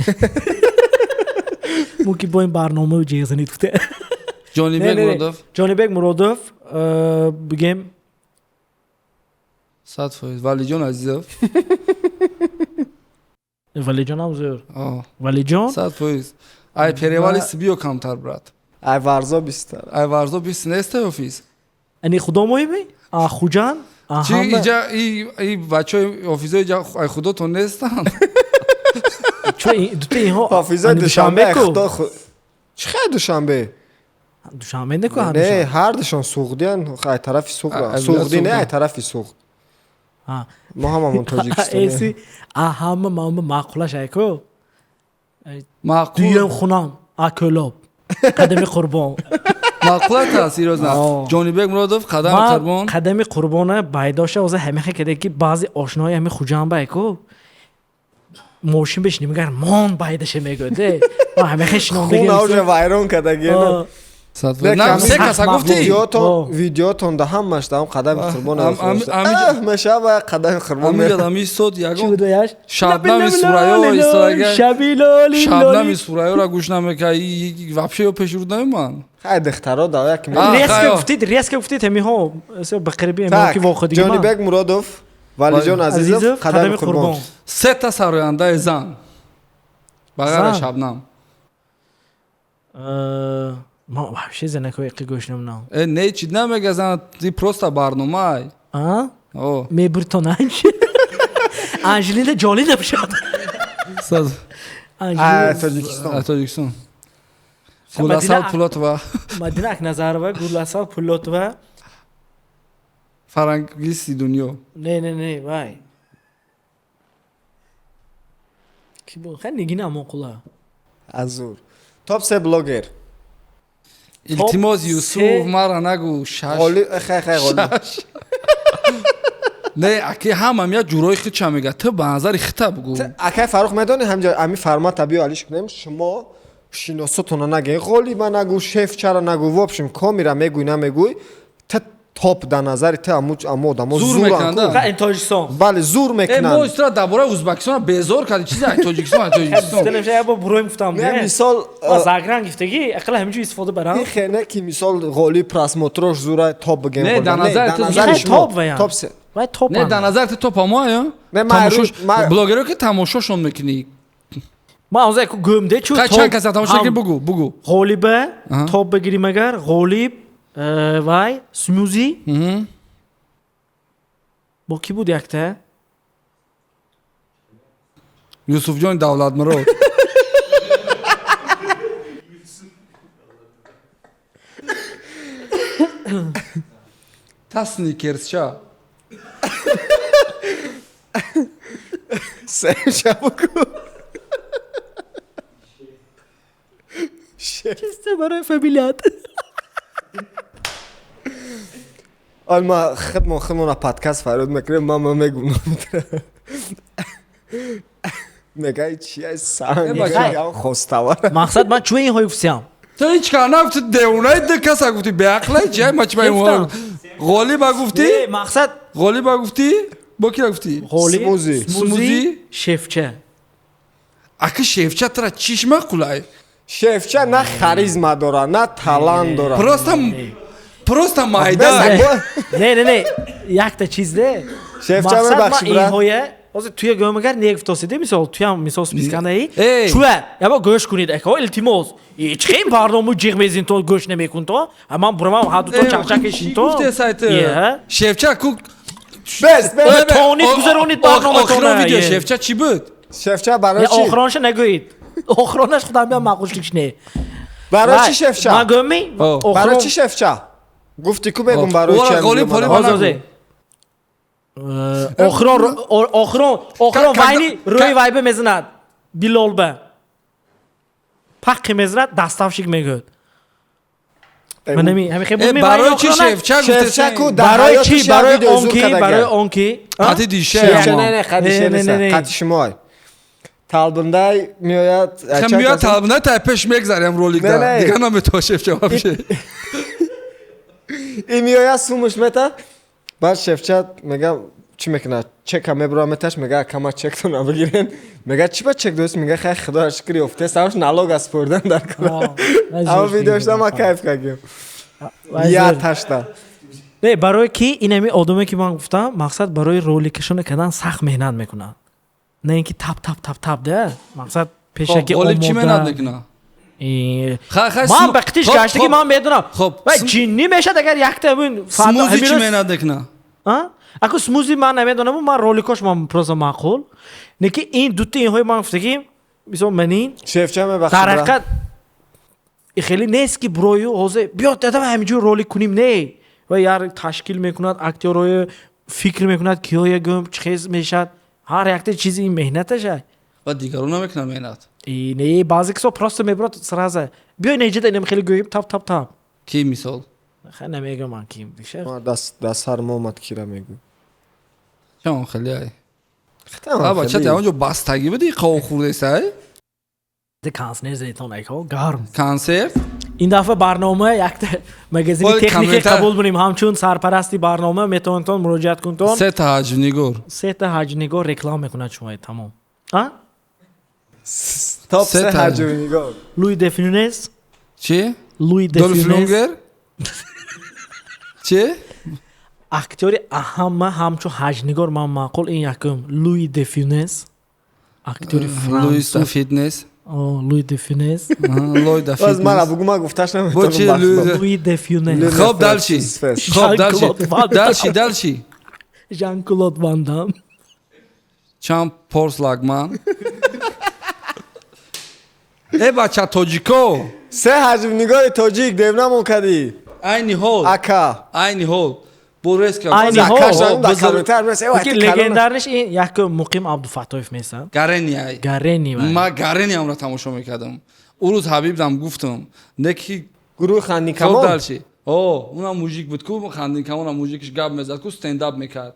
Мо ки бо ин барномаю ҷеғзанид гуфте. Ҷонибек Не, не, не. Муродов. Ҷонибек Муродов, бигем. 100%. Валиҷон Азизов. Валиҷонам зӯр. О, Валиҷон. 100%. Ай перевали Сибиё камтар, брат. Ай варзо бистар. Ай варзо бист нестай, офис. Ани худо моиби? А Хуҷанд? А Чи ҳама- иҷа и бачаҳои офисои иҷа ай худотон нестанд? Чо дута инҳо Ҳофизои ани Душанбе ай ку? худо чӣ хай Душанбе? Душанбе не ку? Не, ҳардушон суғдиян, ай тарафи Суғд. Ай Суғдӣ не, Суғд. ай тарафи Суғд. Мо ҳамамон тоҷикистони. Эси а ҳама мама маъқулаш айку. Маъқул. Дуюм хунам, а Кӯлоб. Қадами Қурбон. Маъқулат аст, серьёзно. О. Ҷонибек Муродов, Қадами Ман Қурбон. Қадами Қурбона байдоша оза ҳамиха каде ки баъзе ошнои ҳами Хуҷанд байку мошин бешинем гар мон байдаша мегӯяд. Ман ҳамиха шинондагӣ. Хуна уже вайрон кардагӣ. 100%. На, се каса гуфтӣ? Видеотон, О. видеотон да ҳамаш да ҳам Қадами Қурбон. Амиҷа- Мешава Қадами Қурбон. Амиҷа ами сод Чӣ ягон буд ваяш? Шабнами Сурайё истодага. Шаби лоли Шабнами лоли. Сурайёра гӯш намека, вообще ё пеши рӯ намеман. Хай, духтаро да як А, Резко хайо. гуфтид, резко гуфтид ҳамиҳо ба қариби ҳамиҳо Так, ки вохӯрдагӣ ман. Ҷонибек Муродов, Валиҷон Азизов, Азизов, Қадами Қурбон. Сета сарояндаи зан. Ба ғайр аз Зан? Шабнам. Ман вообще занакҳои иқи гӯш намнам. Э, не, чи намега зан, ти просто барномаай. А? О, Мебуртон анч. Анжелина Ҷоли набошад. Сад. А, Анжелина Тоҷикистон. Аз Тоҷикистон. Гуласал Пулотова, Мадина Акназарова, Гуласал Пулотова. Фарангиси дунё. Не, не, не, вай. Ки бу? Хай, Нигина Амонқула. Азур. Топ се блогер. Илтимос, се- Юсуф, мара нагу, шаш. Ғоли, хай, хай, Ғоли. Не, аки ҳамам я ҷурои хича мега. Ту ба назари хита бугу. Акай Фарух, медони, ҳамҷа ами формата биё алиш кунем, шумо шиносотона нагӯ, Ғолиба нагӯ, шеф чара нагӯ, в общем, комира мегӯй, намегӯй, та топ да назари та аму одамо Зур зуран мекунанд, ку. да? Хай, ин Тоҷикистон. Бале, зур Э, мо мекунанд. истра дар бораи Ӯзбекистон безор кардӣ, чизе ай Тоҷикистон, ай Тоҷикистон. Гуфтанам ша, бо буроим гуфтам. Не, мисол, Ма загран гифтагӣ, ақала ҳаминҷо истифода барам. ин хене ки мисол Ғоли просмотрош зура, топ бигем. Не, Ғолиба. дар назари дар ту назари Хай, шумо топ ваян. топ се. Вай топ. Не, дар назари ту топ ҳамо ё? Не, ман Тамошош ман- блогеро ки тамошошон мекунӣ. Ман ҳозир яку гӯм де чу Хай, топ чанд каса тамошо ҳам мекунӣ, бугу, бугу. Ғолиба Аҳа. топ бигирим агар, Ғолиб, вай, Смюзи. Бо ки буд якта? Юсуфҷони Давлатмурод. Та сникерсча. Се бугу. Шеф. Чисто барои фамилият. Ол ма худмон худмона подкаст фарёд мекунем, ман мегум. Мегай чи ай санг Э, бача. хостава. Мақсад ман чӯ инҳои гуфтиям? Ту ҳеҷ кара нагуфти, девонаи, ду каса гуфти, беақлай чи ай ма чи ба Гуфтам. Ғолиба гуфтӣ? Не, мақсад Ғолиба гуфтӣ? Бо кира гуфтӣ? Ғолиб, Смузи. Смузи, Шефча. Аки шефча тра чиш мақулай? Шефча на харизма дора, на талант дора. Просто майда. Не, не, не, якта чиз де. Шефча, Мақсад мебахши, ман брат. инҳоя ҳозир туя гӯям агар не гуфтосиде, мисол туям мисол спискандаи. Эй. Чӯа, яба гӯш кунед, ака, илтимос. Чӣ ин барному ҷиғ мезин то гӯш намекун то? Ман бурамам ҳадду то чақчақ кешин то. Гуфте сайт. Е. Шефча ку Бес, бес. Тонид гузаронид барноматона. Охирон видео Е. шефча чӣ буд? Шефча барои Не, чи? охиронша нагӯед. Охиронаш худам биям маъқулшликш не. Барои Вай, чи шефча? Ман гӯям-ми? О. Барои чи шефча? Гуфти ку мегум барои Ора, чи? Ғолиб, Ғолиб, Ҳозир, нагӯ. ҳозир. Охирон охирон охирон вайни рӯи вайба мезанад. Билолба. Паққи мезанад, доставщик мегӯяд. Ман ҳами ҳами хеб Э, барои чи шефча Шефча ку гуфте? дар Барои ҳаётиш чи? як Барои видео он зур ки, кардага. барои он ки. Қати дише. Шефча не, не, қати Не, не, шер не, не. нест, қати шумой. Талбундай меояд. Меояд талбундай, та пеш мегзарем ролик да. Дига наметавад шефча вообще. И меояд сумуш мета. Баъд шефча мега чӣ мекунад? Чека мебура меташ, мега кама чектона бигирен. Мега чӣ ба чек дост? Мега хай худоро шукр ёфте, сарш налог аз пурдан дар кор. Ама видеошда ма кайф кардем. Я ташта. Не, барои ки инами одаме ки ман гуфтам, мақсад барои роликашона кардан сахт меҳнат мекунад. Не ин ки тап тап тап тап да, мақсад пешаки омода. Ғолиб чӣ меҳнат мекунад? Ман ба қитиш гаштаги ман медонам. Ва ҷиннӣ мешад агар якта смузи чӣ меҳнат мекунад? Аку смузи ман намедонам, ман роликош ман просто маъқул. Не ки ин дута инҳои ман гуфтагим, мисол манин шефча мебахшад. Дар ҳақиқат хеле нест ки брою ҳозир биё дадам ҳаминҷур ролик куним, не. Ва яр ташкил мекунад, актёрҳое фикр мекунад, киҳое гӯм чӣ хез мешад. Ҳар якта чизи ин меҳнаташа. Ва дигарон намекунад меҳнат. Не, баъзе кисо просто мебурад сразу. Биё неҷада инам хеле гӯем тап тап тап. Ки мисол? Хай намегӯям ман ким. Даст сар мо омад кира мегӯ. Чон хеле ай. А бача та онҷо бастагӣ буди қов хӯрдесай? Консерт зетон айко гарм. Консерт? Ин дафъа барнома якта магазини техники қабул бунем. Ҳамчун сарпарасти барнома метавонтон муроҷиат кунтон. Сета ҳаҷвнигор. Сета ҳаҷвнигор реклама мекунад шумо тамом. А? Топ се ҳаҷвнигор. Луи де Фюнес. Чӣ? Луи де Долф Фюнес. Лунгер? Чӣ? Актёри аҳама ҳамчун ҳаҷвнигор ман маъқул ин якум Луи де Фюнес. Актёри Луис де француз. Фитнес. Луи де Фюнес. Луи де Боз Фитнес. мара бугу ман гуфташ наметавонам. Луи де Фюнес. Хоб дальше. Хоб дальше. Дальше, дальше. Жан-Клод Ван Дам. Чанд порс лагман. Э бача тоҷико. Се ҳаҷвнигори тоҷик девнамон кардӣ. Айни ҳол. Ака. Айни ҳол. Бореска. Айни ҳол. Легендарниш ин якум Муқим Абдуфаттоев месад. Гарени ай. Гарени вай. Ма Гарени амро тамошо мекардам. Ӯ рӯз Ҳабибдам гуфтам. Не ки гурӯҳи Хандикамон. Хоб дальше. О, унам мужик буд ку Хандикамонам мужикиш гап мезад ку стендап мекард.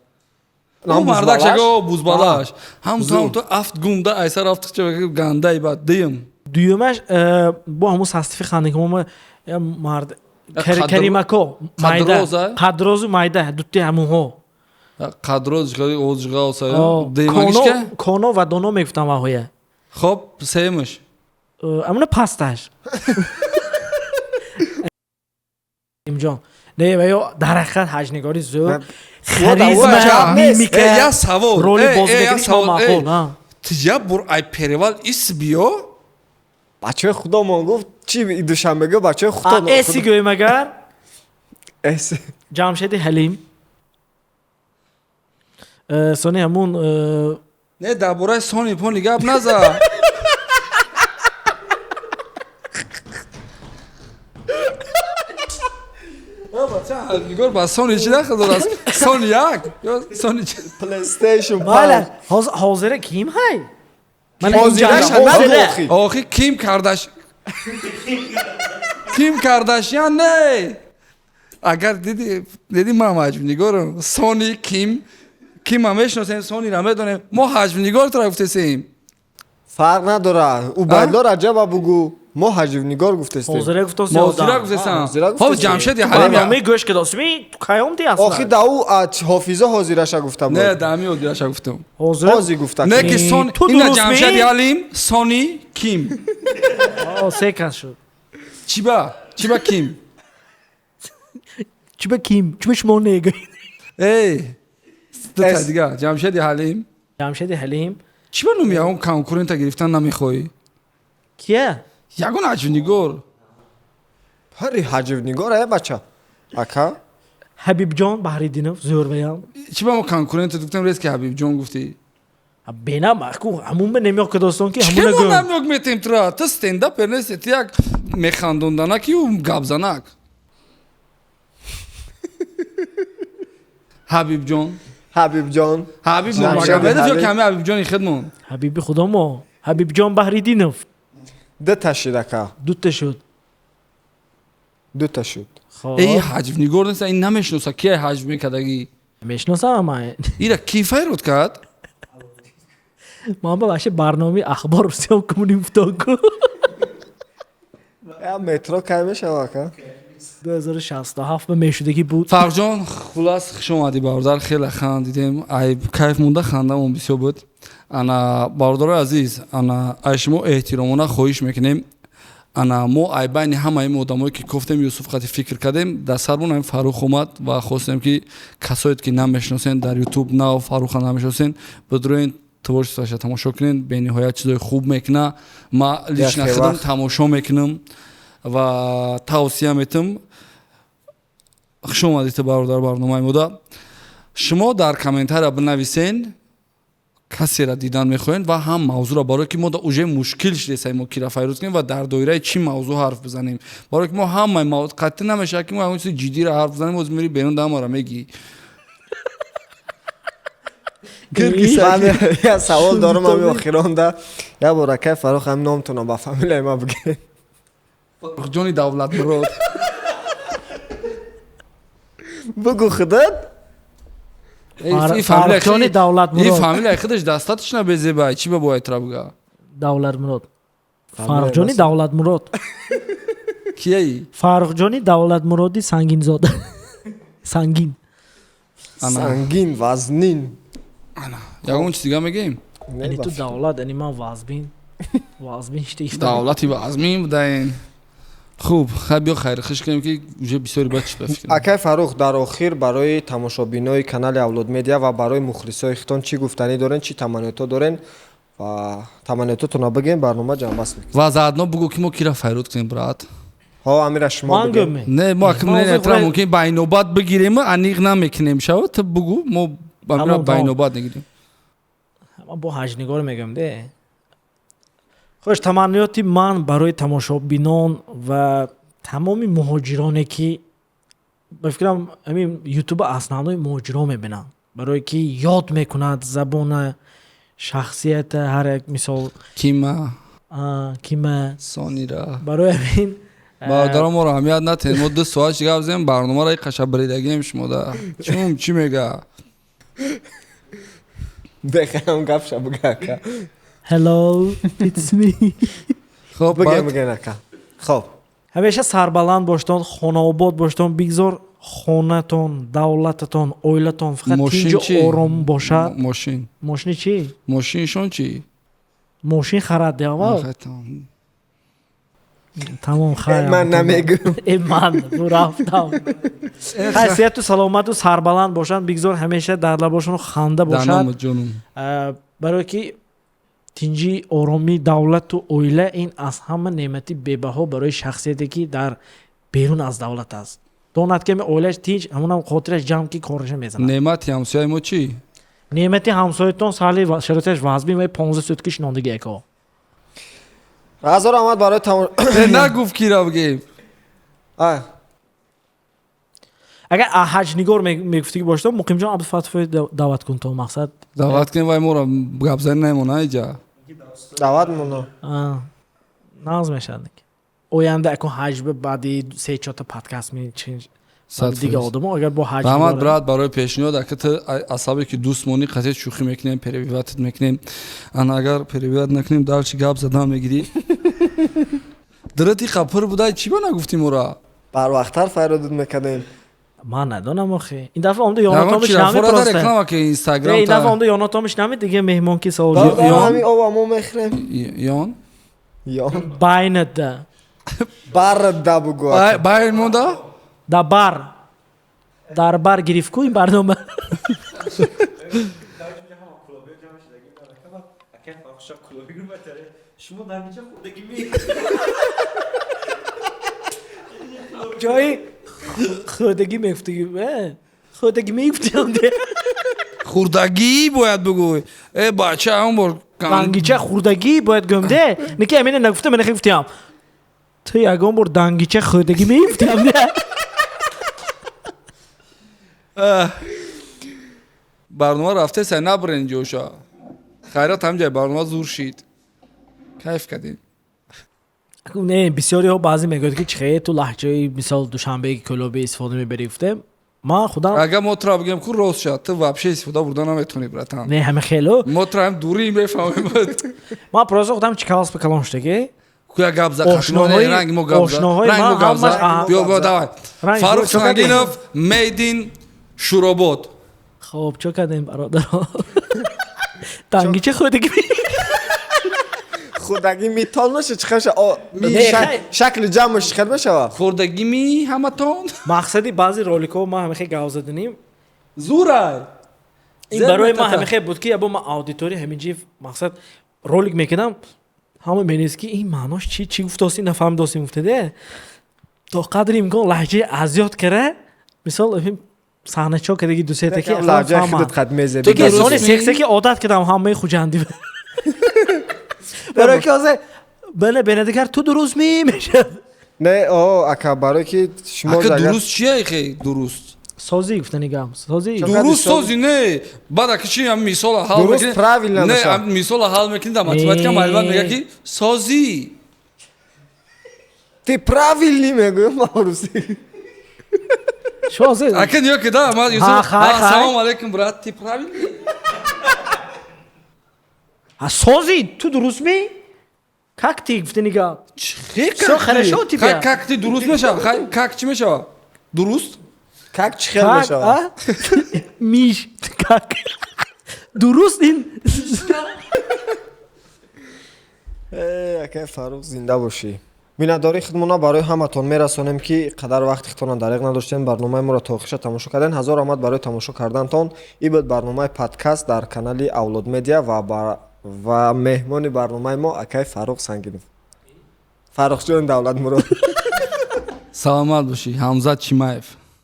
Ӯ мардак шага о бузбалаш. Ҳам то афт гумда айсар афт ча гандаи бад дим. Дуюмаш бо ҳамун састифи Хандикамон мард Каримако майда Қадрозу майда дутти ҳамунҳо. Қадроз озғаоса демагишка? Коно ва доно мегуфтам ваҳоя. Хоб сеюмаш. Амуна пасташ. Имҷон. Не ва ё дар ҳақиқат ҳаҷнигори зӯр. Харизма, мимика, я савол, роли бозӣ мекунӣ маъқул. Тия бур ай перевал ис биё? Бачаи худомон гуфт чи душанбега бачаи худо. Эси гӯем агар? Эси. Ҷамшеди Ҳалим. Сони ҳамун Не, дар бораи Сони пони гап наза. Нигор ба Сони чӣ дахл дорад? Сони як ё Сони чи? PlayStation 5. Бале, ҳозира ким ҳай? Охи Ким Кардаш. Ким Кардашян не. Агар диди ман ҳаҷвнигорам. Сони Ким Кима мешиносем, Сониро медонем. Мо ҳаҷвнигор туро гуфтесем. Фарқ надорад. Убайдулло Раҷаба бугу. Мо ҳаҷвнигор гуфтестем. Ҳозира гуфтост. Ҳозира гуфтесам. Ҳо Ҷамшеди Ҳалим. Барномаи гӯш кардосми ту кай омди аслан? Охи да ӯ ҳофиза ҳозираша гуфта буд. Не, да ҳами ҳозираша гуфтам. Ҳозир гуфта. Не ки Сони, ина Ҷамшеди Ҳалим, Сони Ким. Се кас шуд. Чиба? Чиба Ким? Чиба Ким? Чиба шумо негӯед? Эй, дута дига Ҷамшеди Ҳалим. Ҷамшеди Ҳалим. Чиба номи ягон конкурента гирифтан намехоҳӣ? Кия? Ягон ҳаҷвнигор. Ҳари ҳаҷвнигор э бача. Ака? Ҳабибҷон Баҳриддинов зӯрваям. Чиба мо конкурента гуфтем рез ки Ҳабибҷон гуфтӣ? Бенам аку ҳамун ба намёк кардостон ки ҳамуна гӯ. Чӣ намёк метем тура? Ту стендапер нести, ту як механдонданаки ю гапзанак. Ҳабибҷон. Ҳабибҷон. Ҳабиб Нурмагомедов ё ками Ҳабибҷони худмон? Ҳабиби худамо. Ҳабибҷон Баҳриддинов. Дута шуд ака. Дута шуд. Дута шуд. Эй ҳаҷвнигор нест, ин намешиноса ки ҳаҷв мекардагӣ. Мешиносам ман. Ира ки файрод кард? Ман ба ваше барномаи ахбор съёмка муним футоку. Я метро кай мешава, ака? 2067 ба мешудагӣ буд. Фаррухҷон, хулас, хуш омадӣ, бародар. Хеле хандидем, ай кайф монда, хандамон бисёр буд. Ана, бародарои азиз, ана, ай шумо эҳтиромона хоҳиш мекунем. Ана, мо ай байни ҳамаи ин одамое, ки кофтем, Юсуф қати фикр кардем, дар сармон ҳамин Фаррух омад ва хостем, ки касоед, ки намешиносен дар Ютуб, нав Фарруха намешиносен, бидроен, творчествоша тамошо кунен. Бениҳоят чизои хуб мекуна. Ма лично худам тамошо мекунам ва тавсия метам. Хуш омадед, бародар, барномаи мода. Шумо дар комментария бинависен, касеро дидан мехоҳед ва ҳам мавзӯъро, барое ки мо да уже мушкил шудесай, мо кира файрӯз кунем ва дар доираи чӣ мавзӯъ ҳарф бизанем, барое ки мо ҳамаи қатъӣ намешавад, ки мо ягон чизи ҷиддиро ҳарф бизанем. Оз мери берун, да ҳамаро мегӣ. Я савол дорам ҳами охиронда. Я бор, акай Фаррух, ҳами номтонро ба фамилияи ман бигиред. Фаррухҷони Давлатмурод. Бугу худат. Фаррухҷони Давлатмурод. Ин фамилияи худаш достаточно безеба, чӣ ба бояд тра буга? Давлатмурод, Фаррухҷони Давлатмурод. Кияи? Фаррухҷони Давлатмуроди Сангинзода, Сангин. Сангин, вазнин. Ягон чиз дига мегӯем? Яъне ту давлат, яъне ман вазбин, вазбин. Давлати вазмин будаен. Хуб, хай, биё хайрхуш кунем, ки уже бисёри бад шуд, ба фикрам. Акай Фаррух, дар охир барои тамошобинои канали Авлод Медиа ва барои мухлисои хитон чӣ гуфтанӣ дорен, чӣ таманниётҳо дорен ва таманниётотонро бигем, барнома ҷамъбаст мекунем. Ва заодно бугӯ, ки мо кира файруд кунем, брат. Ҳо, амира, шумо Ман бигем. гӯм. Не, мо акм Ман не, ҳозир тра мумкин байнобат бигирем, аниқ намекунем шава. Ту бугӯ, мо амира Тамом, тамом. байнобат мегирем. Ман бо ҳаҷнигор мегӯям де. Хош, таманниёти ман барои тамошобинон ва тамоми муҳоҷироне, ки ба фикрам, ҳамин Ютуба основной муҳоҷирон мебинанд, барое ки ёд мекунад забона, шахсията, ҳар як мисол. Кима. Кима. Сонира. Барои ҳамин Бародаро, моро аҳамият натиҳед. Мо 2 соат чи гап зем, барномаро қаша бридагием. Шумо да чум чӣ мега? Бехаям гапша буга, ака. Hello, it's me. Хоб. Бигем. Баъд? Бигем, ака, хоб. Ҳамеша сарбаланд боштон, хонаобод боштон. Бигзор хонатон, давлататон, оилатон фақат Мошин тинҷу чӣ? ором бошад. Мошин. Мошини чӣ? Мошиншон чӣ? Мошин харад аввал. Хай, тамом. Тамом, хайр. Ман намегӯм. Э, ман бу рафтам. Хай, сиҳату саломату сарбаланд бошанд. Бигзор ҳамеша дар лабошон ханда бошад. Даному ҷонум. Барое ки тинҷӣ, оромӣ, давлату оила ин аз ҳама неъмати бебаҳо барои шахсияте, ки дар берун аз давлат аст. Донад, ки ҳами оилаш тинҷ, ҳамонам хотираш ҷамъ, ки кораша мезанад. Неъмати ҳамсояи мо чӣ? Неъмати ҳамсоятон сали шароиташ вазбин ва 15 сутки шинондагӣ, яко. Ҳазор раҳмат барои Э, нагуфт, кира бигем. А, Агар ҳаҷнигор мегуфтагӣ бошад, Муқимҷон Абдуфатоҳ даъват кун то мақсад. Даъват кунем, вай моро гапзанӣ намемона иҷа. Даъват моно. А, нағз мешавад. Оянда акун ҳаҷба баъди се чорта подкаст 100 дига фоиз. одамо агар бо ҳаҷ. Раҳмат, брат, барои пешниҳод. Ака, ту асабе ки дӯст монӣ, қатъи шӯхӣ мекунем, перебивать мекунем. Ана, агар перебивать накунем, дарчи гап задан мегирӣ. Дирати қапир будай, чӣ ба нагуфтӣ мора? Барвақттар файродуд мекардем. Ман надонам охи, ин дафъа омда Ягон ёнатомиш чира нами фора дар просто. реклама ки Инстаграм. Не, ин дафъа омда ёнатомиш нами, дига меҳмон ки савол. Бародар, Ён? ҳамин оба мо мехӯрем. Ён. Ён. Байнада. Барда бугӯ, ака. Байн монда. Да бар дар бар гирифт ку ин барнома. Шумо дар инҷа хӯрдагӣ ми? Ҷои хӯрдагӣ мегуфтагӣ, хӯрдагӣ мегуфтиам де. Хурдагӣ бояд бугӯй, э бача, он бор. Дангича хӯрдагӣ бояд гӯм де, неки амина нагуфта, ман гуфтиам, ту ягон бор дангича хӯрдагӣ мегуфтиам де. Барнома рафтеса, набарен ҷоша. Хайрат, ҳамҷай барнома зур шид, кайф кардем. Не, бисёриҳо баъзе мегӯяд, ки чихе ту лаҳҷаи, мисол, Душанбеи, Кӯлобе истифода мебарӣ. Гуфтем. Ман худам Агар мо тура бигем ку, рост шад, ту вообще истифода бурда наметавонӣ, братан. Не, ҳама хело. Мо тура ҳам дурӣ мефаҳмем. Ман просто худам Чкаловск калон шудагӣ. Куя гап за қашмоне, ранги мо гап за, ранги мо гап за. Биё, биё, давай. Фаррух Сангинов, made in Шуробод. Хоб, чо кардем, бародаро? Тангича худагӣ. Хурдагӣ митол меша, чӣ хел шакли ҷамъш чӣ хел мешавад? Хурдагӣ ми ҳаматон. Мақсади баъзе роликҳо ма ҳамихе гав заданем. Зурай. Ин барои ман ҳамихе буд, ки ябо ман аудитория ҳаминҷи мақсад ролик мекардам, ҳама менавист, ки ин маънош чи, чӣ гуфтосӣ, нафаҳмидосӣ, гуфтаде. То қадри имкон лаҳҷаи азёд кара, мисол, саҳначо кадаги дусета ки лаҳҷаи худат қад мезеби. Ки соли сексаки одат кардам ҳамаи хуҷандӣ. Барои ки ҳозир бана бенадигар ту дуруст мешавад. Не, о, ака, барои ки шумо Ака, дуруст чия, хе дуруст? Созӣ гуфтани гап. Созӣ. Дуруст созӣ не. Баъд ака чи мисола ҳал Дуруст, правильно. Не, мисола ҳал мекунӣ дар математика, муаллимат мегӯяд, ки созӣ. Ты правильный, мегӯям русӣ. Шози. Ака, ниё ки да, ман Юсуф, ассалому алайкум, брат, ты правильный? А созӣ, ту дуруст ми? Как ты, гуфтани гап. Всё хорошо у тебя? Как ты дуруст мешавад? Как чӣ мешавад? Дуруст? Как чӣ хел мешавад? Миш, как? Дуруст ин. Акай Фаррух, зинда бошӣ. Миннатдории худмона барои ҳаматон мерасонем, ки қадар вақти худтонро дариқ надоштем, барномаи моро то охириша тамошо кардем. Ҳазор раҳмат барои тамошо кардантон. Ин буд барномаи подкаст дар канали Авлод Медиа ва меҳмони барномаи мо акай Фаррух Сангинов, Фаррухҷони Давлатмурод. Саломат бошӣ, Ҳамзат Чимаев.